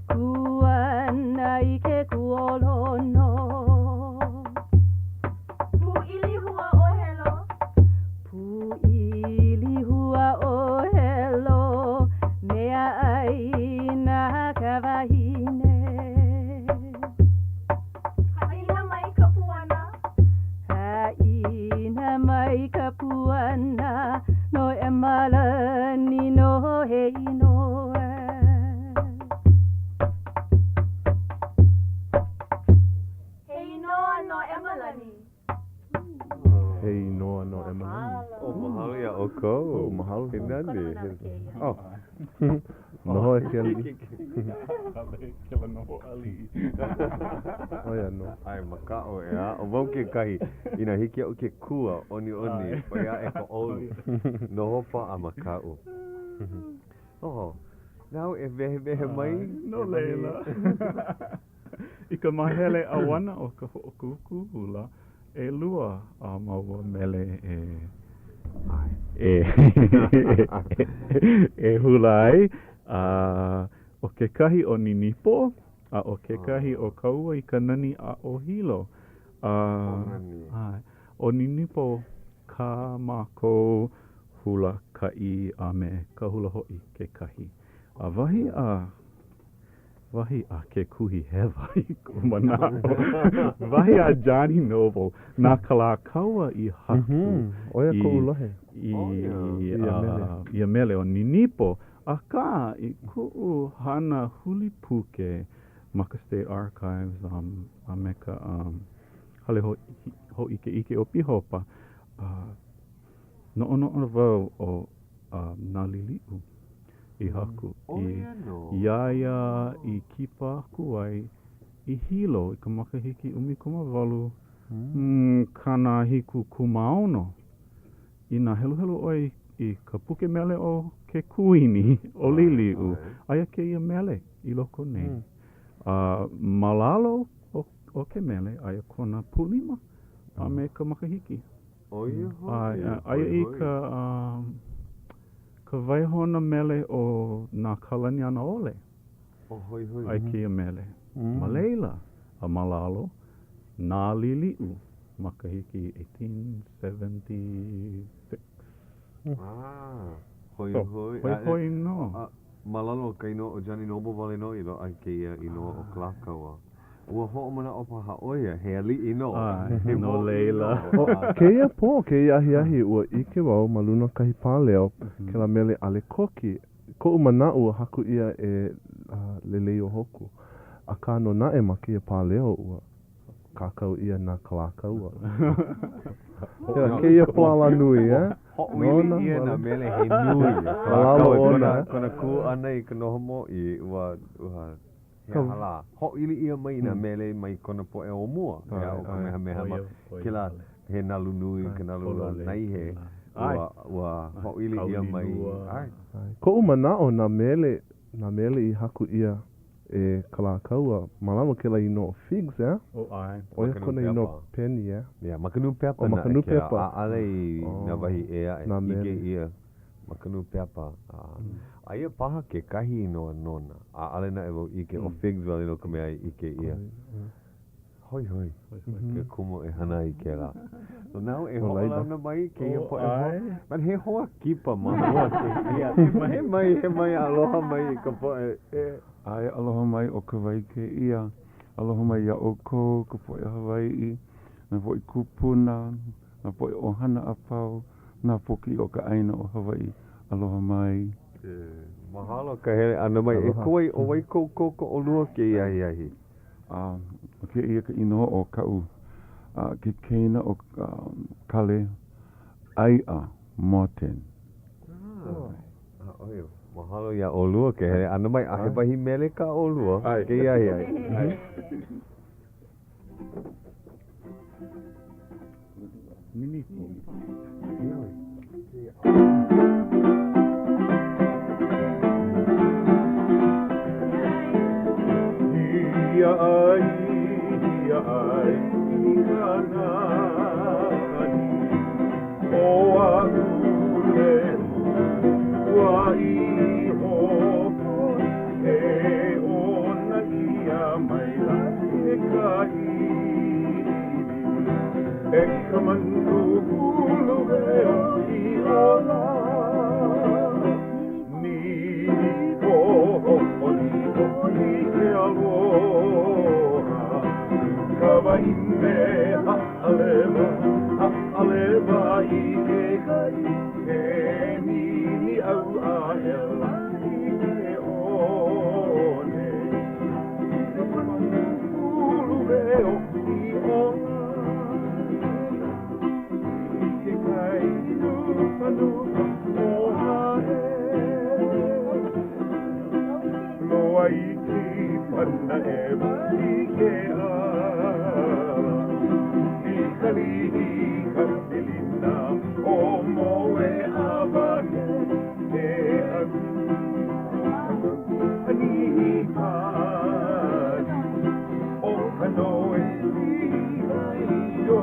kū ana i ke kuolono. Pūʻili hua ʻo Helo. Pūʻili hua ʻo Helo, mea ʻai na ka wahine. Haʻina mai ka puana. Haʻina mai ka puana, no ʻEmalani nō he inoa. He inoa no ʻEmalani. He inoa no ʻEmalani. Oh, mahalo iā ʻoukou. Oh, mahalo. He nani. Oh. Noho e ke aliʻi. Kela noho aliʻi. ʻO ia nō. ʻAe, makaʻu, ʻeā. ʻO wau kekahi, inā hiki iaʻu ke kū a ʻoniʻoni, ʻoi aʻe ka ʻolu. Noho paʻa makaʻu. Oh, nāu e wehewehe mai. No laila. I ka māhele ʻauana o ka hoʻokūkū hula, ʻelua a māua mele e e e hula ai, a ʻo kekahi ʻo Ninipo, a ʻo kekahi ʻo Ka Ua i ka Nani Aʻo Hilo. A, ʻae, ʻo Ninipo kā mākou hula kaʻi a me ka hula hoʻi kekahi. A wahi a Wahi a ke kuhi hewa i kuʻu manaʻo, wahi a Johnny Noble, na Kalākaua i haku ʻO ia koʻu lohe. i ia mele ʻo Ninipo, akā, i kuʻu hana huli puke ma ka State Archives a me ka Hale Hōʻikeʻike o Pihopa, noʻonoʻo wau ʻo na Liliʻu i haku i iā ia i kipa aku ai i Hilo i ka makahiki 18 76. Inā heluhelu ʻoe i ka puke mele o ke Kuini ʻo Liliʻu, aia kēia mele i loko nei. A ma lalo o ke mele, aia kona pūlima a me ka makahiki. ʻO ia hoʻi, Aia i ka ka waihona mele o nā Kalani Anaole. O hoihoi. Aia kēia mele. Ma laila, a ma lalo, na Liliʻu, makahiki 1876. Ah, hoihoi. So, hoihoi nō. Ma lalo o ka inoa o Johnny Noble wale nō i loaʻa kēia inoa o Kalākaua. Ua hoʻomanaʻo paha ʻo ia, he aliʻi nō. ʻAe, no laila. ʻO kēia pō, kēia ahiahi, ua ʻike wau ma luna o kahi pāleo, kēlā mele ʻAlekoki. Koʻu manaʻo ua haku ʻia e Leleiohoku. Akā nō naʻe ma kēia pāleo, ua kākau ʻia na Kalākaua. Kēlā kēia palala nui, eh? Hoʻoili ʻia nā mele he nui. Ma lalo ona. Kona kū ʻana i ka noho mōʻī, ua, ua He aha lā? Hoʻoili ʻia mai nā mele mai kona poʻe o mua, ʻeā, ʻo Kamehameha mā, kēlā he nalu nui, ka nalu naihe, ua, ua hoʻoili ʻia mai, ʻae. Koʻu manaʻo, nā mele, nā mele i haku ʻia e Kalākaua, ma lalo kēlā inoa o Figs, ʻeā? Oh, ʻae. ʻO ia kona inoa peni, ʻeā? Yeah, ma ka nūpepa naʻe kēlā, ʻaʻole i nā wahi ʻē aʻe, ʻike ʻia. Ma ka nūpepa. Aia paha kekahi inoa nona. ʻAʻole naʻe wau ʻike, ʻo Figs wale nō ka mea i ʻike ʻia. Hoihoi ke kumu e hana ai kēlā. No nāu e hoʻolauna mai kēia poʻe hoa. But he hoa kipa ma mua kēia. He mai, he mai aloha mai i ka poʻe. ʻAe, aloha mai ʻo Kawai kēia. Aloha mai iā ʻoukou, ka poʻe Hawaiʻi, nā poʻe kūpuna, nā poʻe ʻohana a pau, nā pōkiʻi o ka ʻāina o Hawaiʻi. Aloha mai. Mahalo ka hele ʻana mai. E Kawai, ʻo wai kou kōkoʻolua kēia ahiahi? A ʻo kēia ka inoa o kaʻu kekeina ʻo Kale ʻAiʻa Morton. ʻAe. Mahalo iā ʻolua ke hele ʻana mai. A he wahi mele kā ʻolua kēia ahiahi. E ka manu uluwehi i ola Ninipo i ke aloha Ka wahine haʻalewa, haʻalewa i ke kai Ke niniʻau aʻela i ke one I ka manu uluwehi i ola I ke kai nupanupa o Haʻe Loa iki Panaʻewa i ke ala I ka lihi ka pilina o Moeʻawane Ke au Anihi pali o ka noe ʻO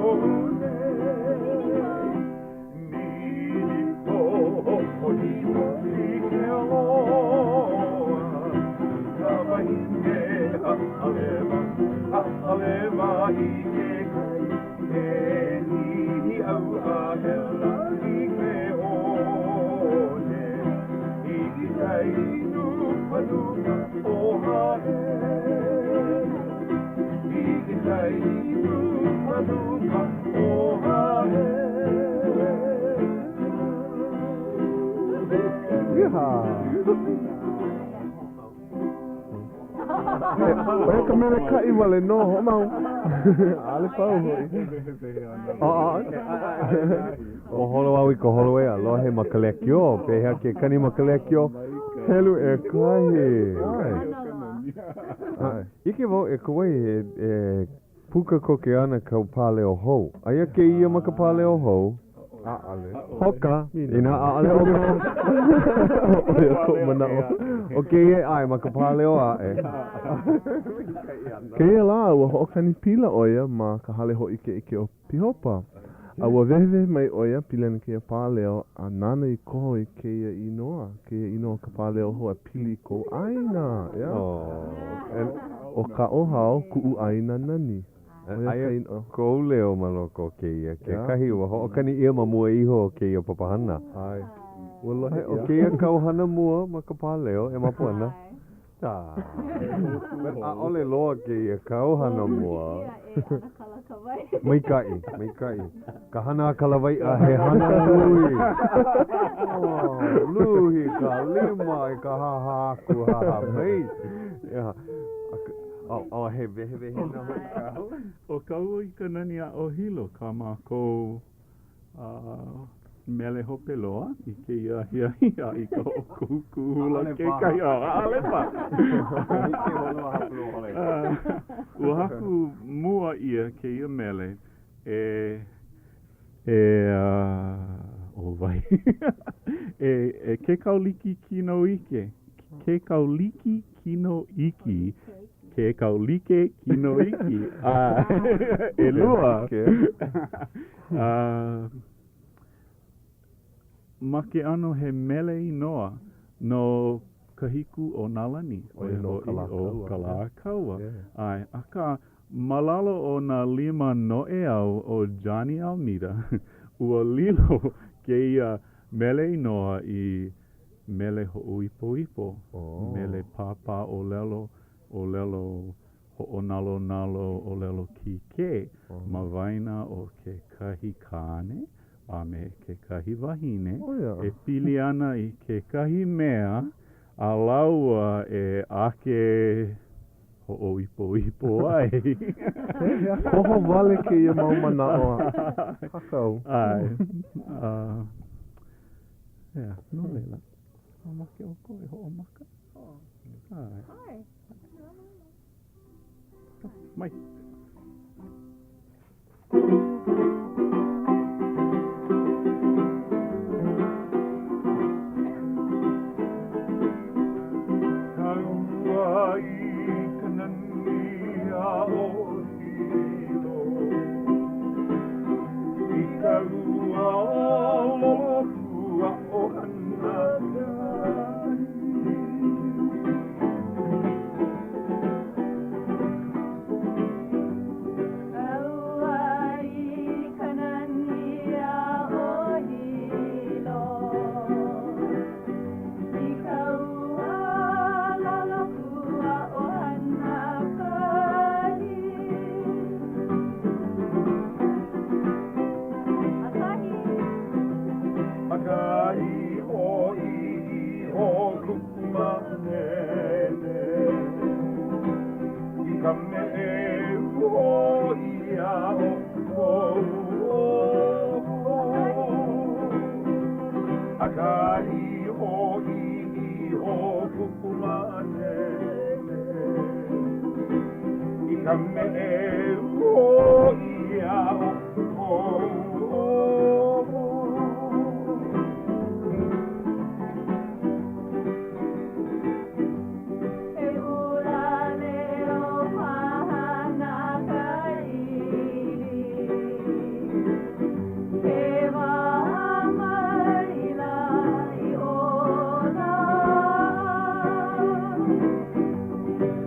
ia ka mele kaʻi wale nō, hoʻomau. ʻAʻole pau hoʻi. Ua holo au i ka holo e alohe ma ka lekiō. Pehea ke kani ma ka lekiō? Helu ʻekahi. ʻAe. ʻIke wau e Kawai e puka koke ana kau pāleo hou. Aia kēia ma ka pāleo hou? ʻAʻole. Hoka. Inā ʻaʻole ʻo ka. ʻO ia koʻu manaʻo. ʻO kēia ʻae ma ka pāleo aʻe. Kēia lā, ua hoʻokani pila ʻo ia ma ka hale hōʻikeʻike o Pihopa. A ua wehewehe mai ʻo ia pili ana kēia pāleo a nāna i koho i kēia inoa, kēia inoa o ka pāleo hou a pili i kou ʻāina, ʻeā? ʻO Kaʻōhao kuʻu ʻāina nani. ʻO ia ka inoa. Kou leo ma loko o kēia kekahi ua hoʻokani ʻia ma mua iho o kēia papahana. ʻAe. Ua lohe ʻia. ʻO kēia kau hana mua ma ka pāleo e Mapuana. ʻAʻole loa kēia kau hana mua. Maikaʻi, maikaʻi. Ka hana a ka lawaiʻa he hana nui. Oh, luhi ka lima i ka hāhā aku, hāhā mai. Yeah. Oh, oh, he wehewehena hoʻi kāu. ʻO Ka Ua i ka Nani Aʻo Hilo kā mākou mele hope loa i kēia ahiahi a i ka hoʻokūkū hula kekahi. ʻAʻole paha. Ua haku mua ʻia kēia mele e e ʻo wai? e e Kekauliki Kinoike. Kekauliki Kinoiki. Kekaulike Kinoiki. ʻElua. ma ke ʻano he mele inoa no Ka Hiku o nā Lani, ʻo ia hoʻi ʻo Kalākaua. ʻAe, akā, ma lalo o nā lima noʻeau o Johnny Almeida, ua lilo kēia mele inoa i mele hoʻoipoipo, mele pāpā ʻōlelo, ʻōlelo hoʻonalonalo, ʻōlelo kīkē ma waena o kekahi kāne a me kekahi wahine e pili ana i kekahi mea a lāua e ake hoʻoipoipo ai. He mea koho wale kēia mau manaʻo a kākau. ʻAe. Yeah, no laila. Mamake ʻoukou e hoʻomaka? ʻAe. ʻAe. Mai. Kaua i ka nani aʻo Hilo I ka ua Lolokua o Hanakahi. Kaua i ka nani aʻo Hilo I ka ua Lolokua o Hanakahi. Akahi. Akahi hoʻi iho kuʻu manene I ka meʻe ia o kou oho Akahi hoʻi iho kuʻu manene I ka meʻe ia o kou oho He ʻūlāleo paha na ka ʻili Ke waha maila i ola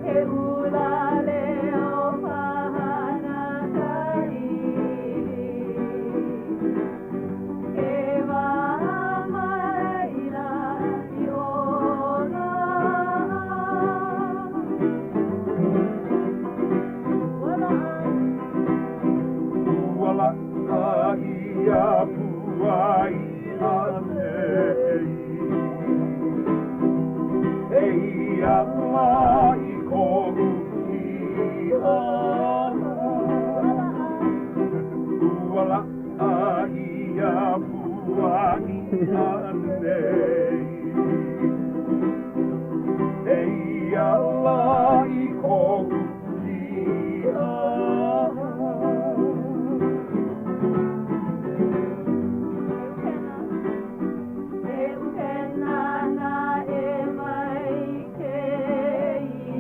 He ʻūlāleo paha na ka ʻili Ke waha maila i ola Ua laʻa. Ua laʻa ia pua iʻa nei Eia lā i koʻu kīʻaha Ua laʻa ia pua iʻa nei Eia lā i koʻu kīʻaha. He ʻupena naʻe mai kēia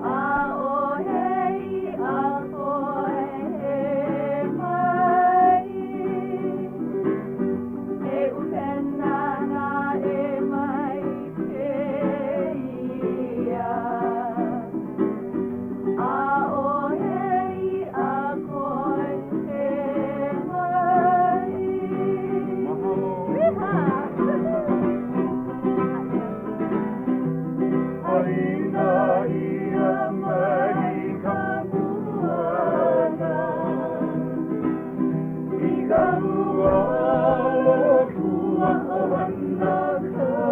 ʻAʻohe iʻa koe he mai. He ʻupena naʻe mai kēia ʻAʻohe iʻa koe he mai. Mahalo. Haina ʻia mai ka puana I ka ua Lolokua o Hanakahi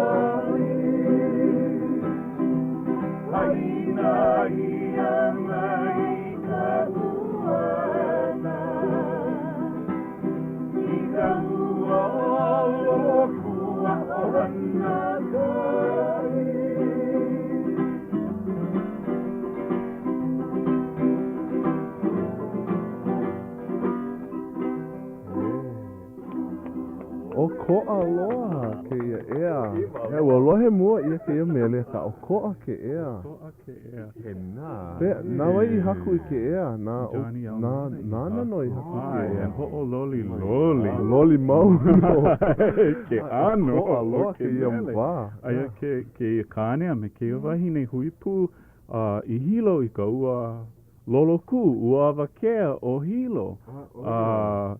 Haina ʻia mai ka puana I ka ua Lolokua o Hanakahi. ʻOkoʻa loa kēia, ʻeā. Ea, ua lohe mua ʻia kēia mele, akā ʻokoʻa ke ea. ʻOkoʻa ke ea. He nā. Pe, na wai i haku i ke ea? Na, Johnny na, Almeida i nāna nō i haku i ke ʻAe, ea. he hoʻololi loli. Loli mau nō. Ke ʻano ʻOkoʻa o loa ke kēia mele. wā. Aia ke, kēia kāne a me kēia wahine hui pū a i Hilo i ka ua Lolokū, ua awakea o Hilo. A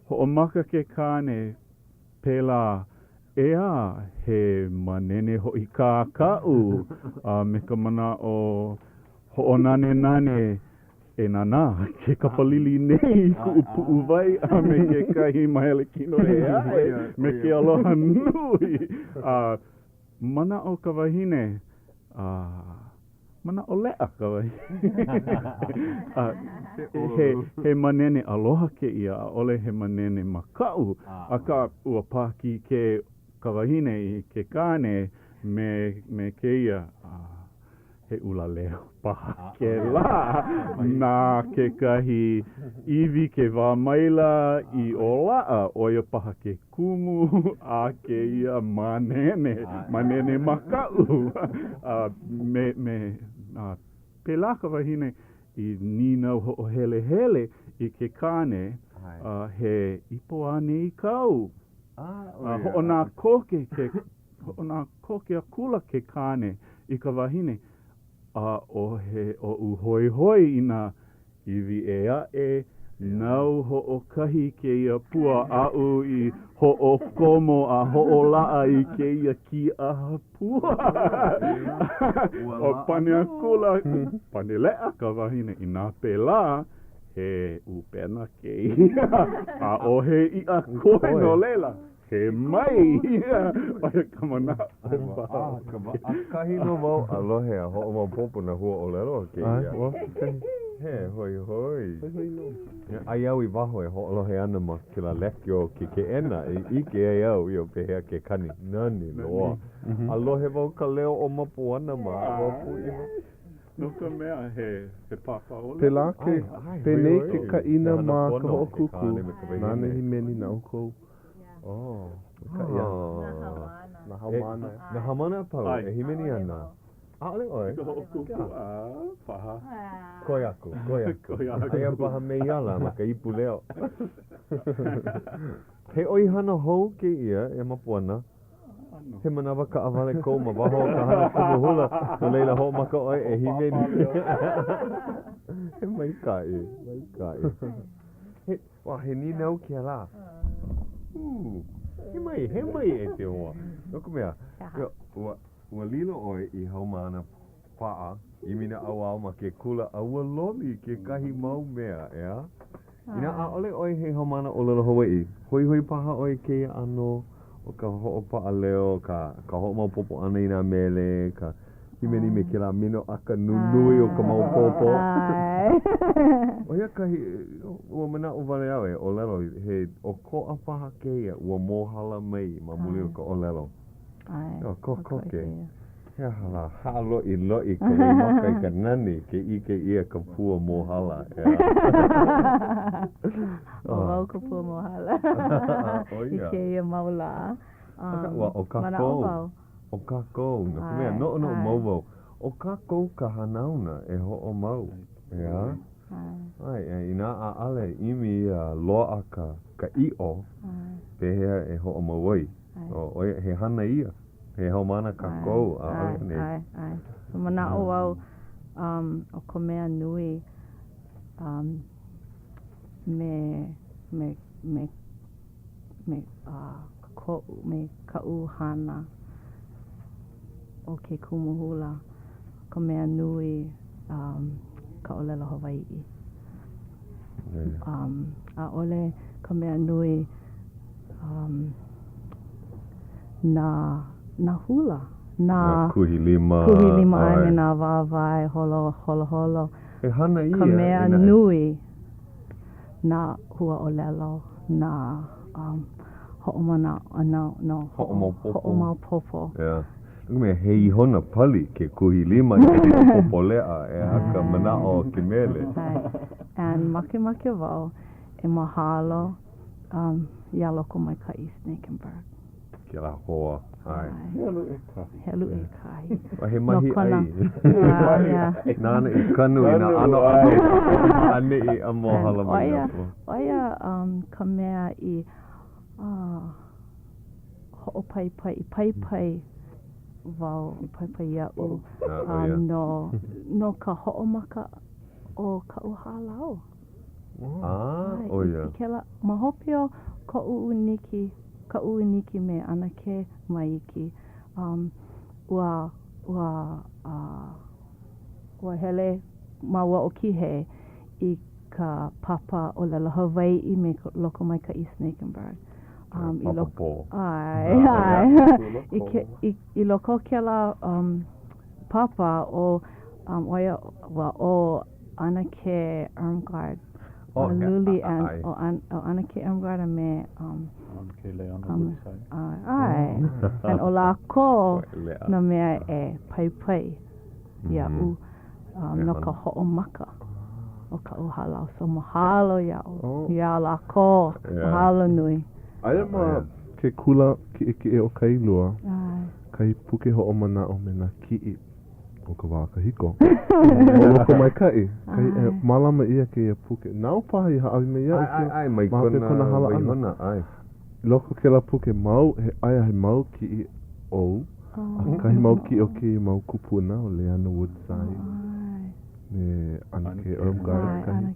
hoʻomaka ke kāne pēlā, ʻEā, he manene hoʻi kā kaʻu, a me ka manaʻo hoʻonanenane e nānā ke kapalili nei i kuʻu puʻuwai a me kekahi mahele kino ʻē aʻe me ke aloha nui. A manaʻo ka wahine, a Manaʻo leʻa ka wahine. A he, he manene aloha kēia, ʻaʻole he manene makaʻu, akā ua pākīkē ka wahine i ke kāne me, me kēia, a he ʻulaleo paha kēlā na kekahi iwi ke wā maila i ʻōlaʻa, ʻo ia paha ke kumu a kēia manene, manene makaʻu, a me, me, a pēlā ka wahine i nīnau hoʻohelehele i ke kāne, a he ipo anei kāu? A hoʻonā koke ke, hoʻonā koke akula ke kāne i ka wahine, ʻaʻohe oʻu hoihoi i nā Iwi ʻē aʻe, nāu hoʻokahi kēia pua aʻu i hoʻokomo a hoʻolaʻa i kēia kīʻaha pua. ʻO pane akula, pane leʻa ka wahine, inā pēlā, he ʻupena kēia, ʻaʻohe iʻa koe no laila. He mai ia, ʻo ia ka manaʻo paha. ʻAkahi nō wau a lohe a hoʻomaopopo nā hua ʻōlelo o kēia. He hoihoi. Hoihoi nō. Aia au i waho e hoʻolohe ana ma kēlā lekiō o ke keʻena e ʻike ai au io pehea ke kani. Nani loa. A lohe wau ka leo o Mapuana mā, ua pūʻiwa. No ka mea, he he pāpāʻōlelo. Pēlā ke, penei ke kaʻina ma ka hoʻokūkū, nāna i hīmeni na ʻoukou. Oh. Maikaʻi ana. Nā haumāna. Nā haumāna. Nā haumāna a pau e hīmeni ana. ʻAʻole ʻoe. I ka hoʻokūkū, a paha. Koe aku, koe aku. Koe aku. Aia paha me iala ma ka ipu leo. He ʻoihana hou kēia e Mapuana. He manawa kaʻawale kou ma waho o ka hana kumu hula, no laila hoʻomaka ʻoe e hīmeni. He maikaʻi, maikaʻi. He, wā, he nīnau kēlā. Ū, he mai, he mai e ke hoa. No ka mea, ua, ua lilo ʻoe i haumāna paʻa, ʻimi naʻauao ma ke kula a ua loli kekahi mau mea, ʻeā? Inā ʻaʻole ʻoe he haumāna ʻōlelo Hawaiʻi, hoihoi paha ʻoe i kēia ʻano o ka hoʻopaʻa leo, ka ka hoʻomaopopo ʻana i nā mele, ka hīmeni me kēlā minoʻaka nunui o ka maopopo. ʻO ia kahi, ua manaʻo wale au e ʻōlelo, he ʻokoʻa paha kēia ua mōhala mai ma muli o ka ʻōlelo. ʻAe, kokoke. He aha lā, haʻaloʻiloʻi ka waimaka i ka nani ke ʻike ʻia ka pua mōhala, ʻeā? ʻO wau ka pua mōhala i kēia mau lā. Akā, ua ʻo kākou, ʻo kākou, no ka mea, noʻonoʻo mau wau, ʻo kākou ka hanauna e hoʻomau, ʻeā? ʻAe, inā ʻaʻole ʻimi a loaʻa ka ka ʻiʻo, pehea e hoʻomau ai? ʻO ia, he hana ia. He haumāna kākou, ʻaʻole anei? ʻAe, ʻae. So manaʻo wau, um, ʻo ka mea nui, um, me, me, me, me, uh, koʻu, me kaʻu hana ʻo ke kumu hula, ka mea nui, um, ka ʻōlelo Hawaiʻi. Um, ʻaʻole ka mea nui, um, nā, nā hula, nā. Nā kuhi lima. Kuhi lima a me nā wāwae holo, holoholo. He hana ia. Ka mea nui, nā huaʻōlelo, nā um, hoʻomanaʻo, no, no. Hoʻomaopopo. Hoʻomaopopo. Yeah. No ka mea, he ihona pali ke kuhi lima i ka maopopo leʻa, ʻeā, ka manaʻo o ke mele. And makemake wau e mahalo um, iā Lokomaikaʻi Snakenberg. Kēlā hoa. ʻAe. Helu ʻekahi. Helu ʻekahi. A he mahi ʻai. Nāna i kanu i nā ʻanoʻano ʻaneʻi a mōhala mai nā pua. ʻO ia ka mea i hoʻopaipai, i paipai wau, i paipai iaʻu no ka hoʻomaka o kaʻu hālau. ʻO ia. I kēlā, ma hope o koʻu ʻūniki, kaʻu ʻūniki me ʻAnakē Maiki, ua, ua, ua hele māua ʻo Kihei i ka papa ʻōlelo Hawaiʻi me Lokomaikaʻi Snakenberg. Papa pō. ʻAe, ʻae. I ke, i, i loko o kēlā papa, ʻo, ʻo ia, ua ʻo ʻAnakē Irmgard Luli and ʻo ʻAnakē Irmgard a me ʻAnakē Leona Woodside. ʻAe. And ʻo lākou nā mea e paipai iaʻu no ka hoʻomaka o kaʻu hālau. So mahalo iā iā lākou. Mahalo nui. Aia ma ke kula kiʻekiʻe o Kailua kahi puke hoʻomanaʻo me nā kiʻi. o ka wā kahiko. ʻO Lokomaikaʻi, kahi e mālama ʻia kēia puke. Nāu paha i hāʻawi mai iaʻu ke, ʻAe, ʻae, mai kona hala ʻana. ʻAe. I loko o kēlā puke mau, he, aia he mau kiʻi ou, a kahi mau kiʻi o kēia mau kūpuna, ʻo Leana Woodside, me ʻAnakē Irmgard kahi.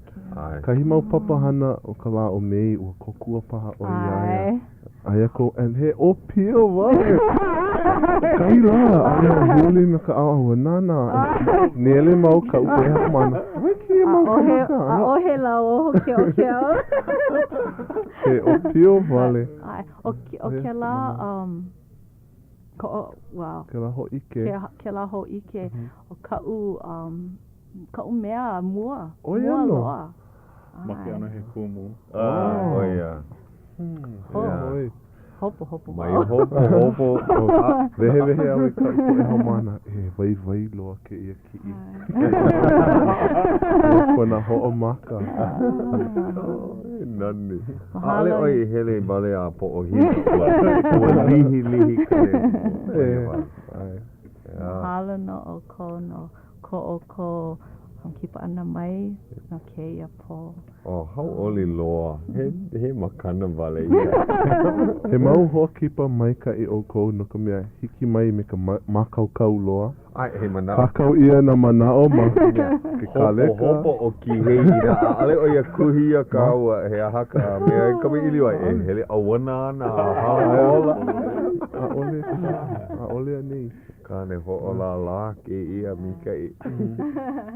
Kahi mau papahana o ka lā o Mei, ua kōkua paha ʻoe iā ia. Aia ko, and he ʻōpio wale. Kahi lā, aia ʻo Huli me ka ʻaoʻao, ua nānā, nele mau kaʻu poʻe haumāna. Wai kēia mau kānaka? ʻAʻohe lauoho keʻokeʻo. He ʻōpio wale. ʻAe, ʻo kēlā, koʻo, well. Kēlā hōʻike. Kēlā hōʻike o kaʻu, kaʻu mea mua, mua loa. Ma ke ʻano he kumu. ʻO ia. Oi. Hopohopo wau. Mai hopohopo. Wehewehe au i kaʻu poʻe haumāna, he waiwai loa kēia kiʻi. No kona hoʻomaka. E nani. ʻAʻole ʻoe i hele wale a poʻohina. Ua lihilihi ka leo. Mahalo nō ʻoukou no ko ʻoukou kipa ʻana mai no kēia pō. Oh, hauʻoli loa. He, he makana wale ia. He mau hoa kipa maikaʻi ʻoukou no ka mea hiki mai me ka mākaukau loa. ʻAe, he manaʻo. Kākau ʻia nā manaʻo ma ke kāleka. Hopohopo ʻo Kihei inā ʻaʻole ʻo ia kuhi iā kāua he aha ka mea e kamaʻilio ai e hele ʻauana ana a hola. ʻAʻole, ʻaʻole anei. Kāne hoʻolālā kēia maikaʻi.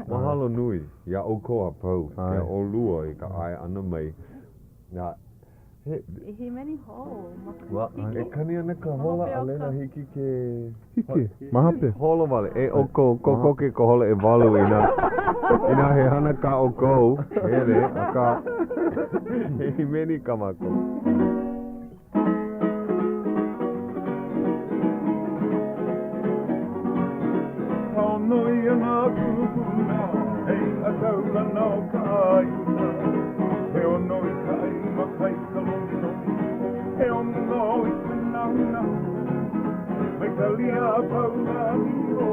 Mahalo nui iā ʻoukou a pau, iā ʻolua i ka ʻae ʻana mai. A he. E hīmeni hou ma ka hiki. E kani ana ka hola ʻaʻole nō hiki ke. Hiki, ma hope. Holo wale. E ʻoukou, kokoke ka hola ʻewalu inā, inā he hana kā ʻoukou, hele, akā, he hīmeni kā mākou. Ka ʻono ia nā kūpuna, he iʻa kaulana o ka ʻāina. He ʻono i ka ʻai ma kai ka lomilomi, he ʻono nō i ka nahunahu. Mai ka lia a pau nā niho,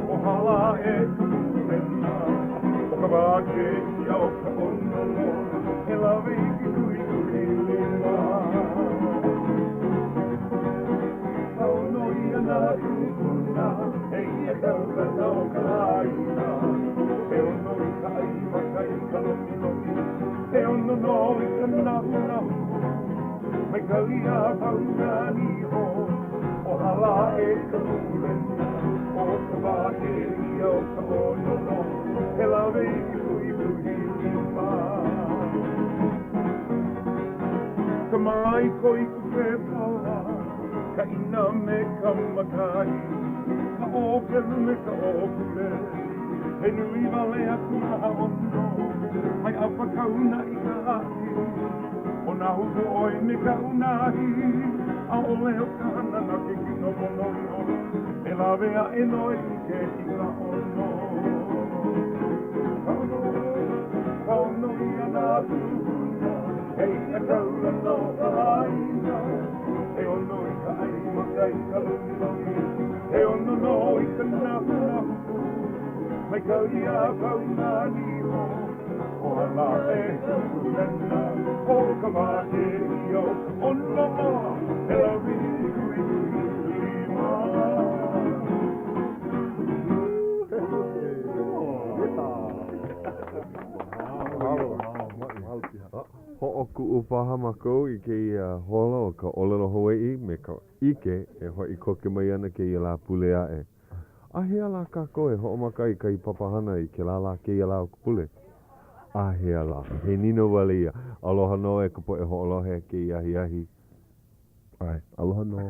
o hala aʻe ka pūlena. ʻO ka wā kēia o ka ʻono loa, e lawe i ke kuhikuhi lima. Ka ʻono ia nā kūpuna, he iʻa kaulana o ka ʻāina. He ʻono i ka ʻai ma kai ka lomilomi, he ʻono nō i ka nahunahu. Mai ka lia a pau nā niho, o hala aʻe ka pūlena. ʻO ka wā kēia o ka ʻono loa, e lawe i ke kuhikuhi lima. Ka māiko i ka pepala, ka ʻina me ka makahi, ka ʻōpelu me ka ʻōpule, he nui wale aku nā ʻono, mai ʻapakau i ka ahi, ʻo nā huko ʻoe me ka unahi, ʻaʻole ʻo ka hana na ke kino pono iho, e lawe aʻe nō e ʻike i ka ʻono. Ka ʻono, ka ʻono ia nā kūpuna, he iʻa kaulana o ka ʻāina, he ʻono i ka ʻai ma kai. i ka loiloi He ono nō i ka napunapu pū Mai ka ia kau i nā niho O hala e kuʻulena ʻO ka wā kēia o ka ʻono He lawe kui lima. Hoʻokuʻu paha mākou i kēia hola o ka ʻōlelo Hawaiʻi me ka ʻike e hoʻi koke mai ana kēia Lāpule aʻe. Āhea lā kākou e hoʻomaka i kahi papahana i kēlā lā kēia lā o ka pule? Āhea lā? He nīnau wale ia. Aloha nō e ka poʻe hoʻolohe kēia ahiahi. ʻAe, aloha nō.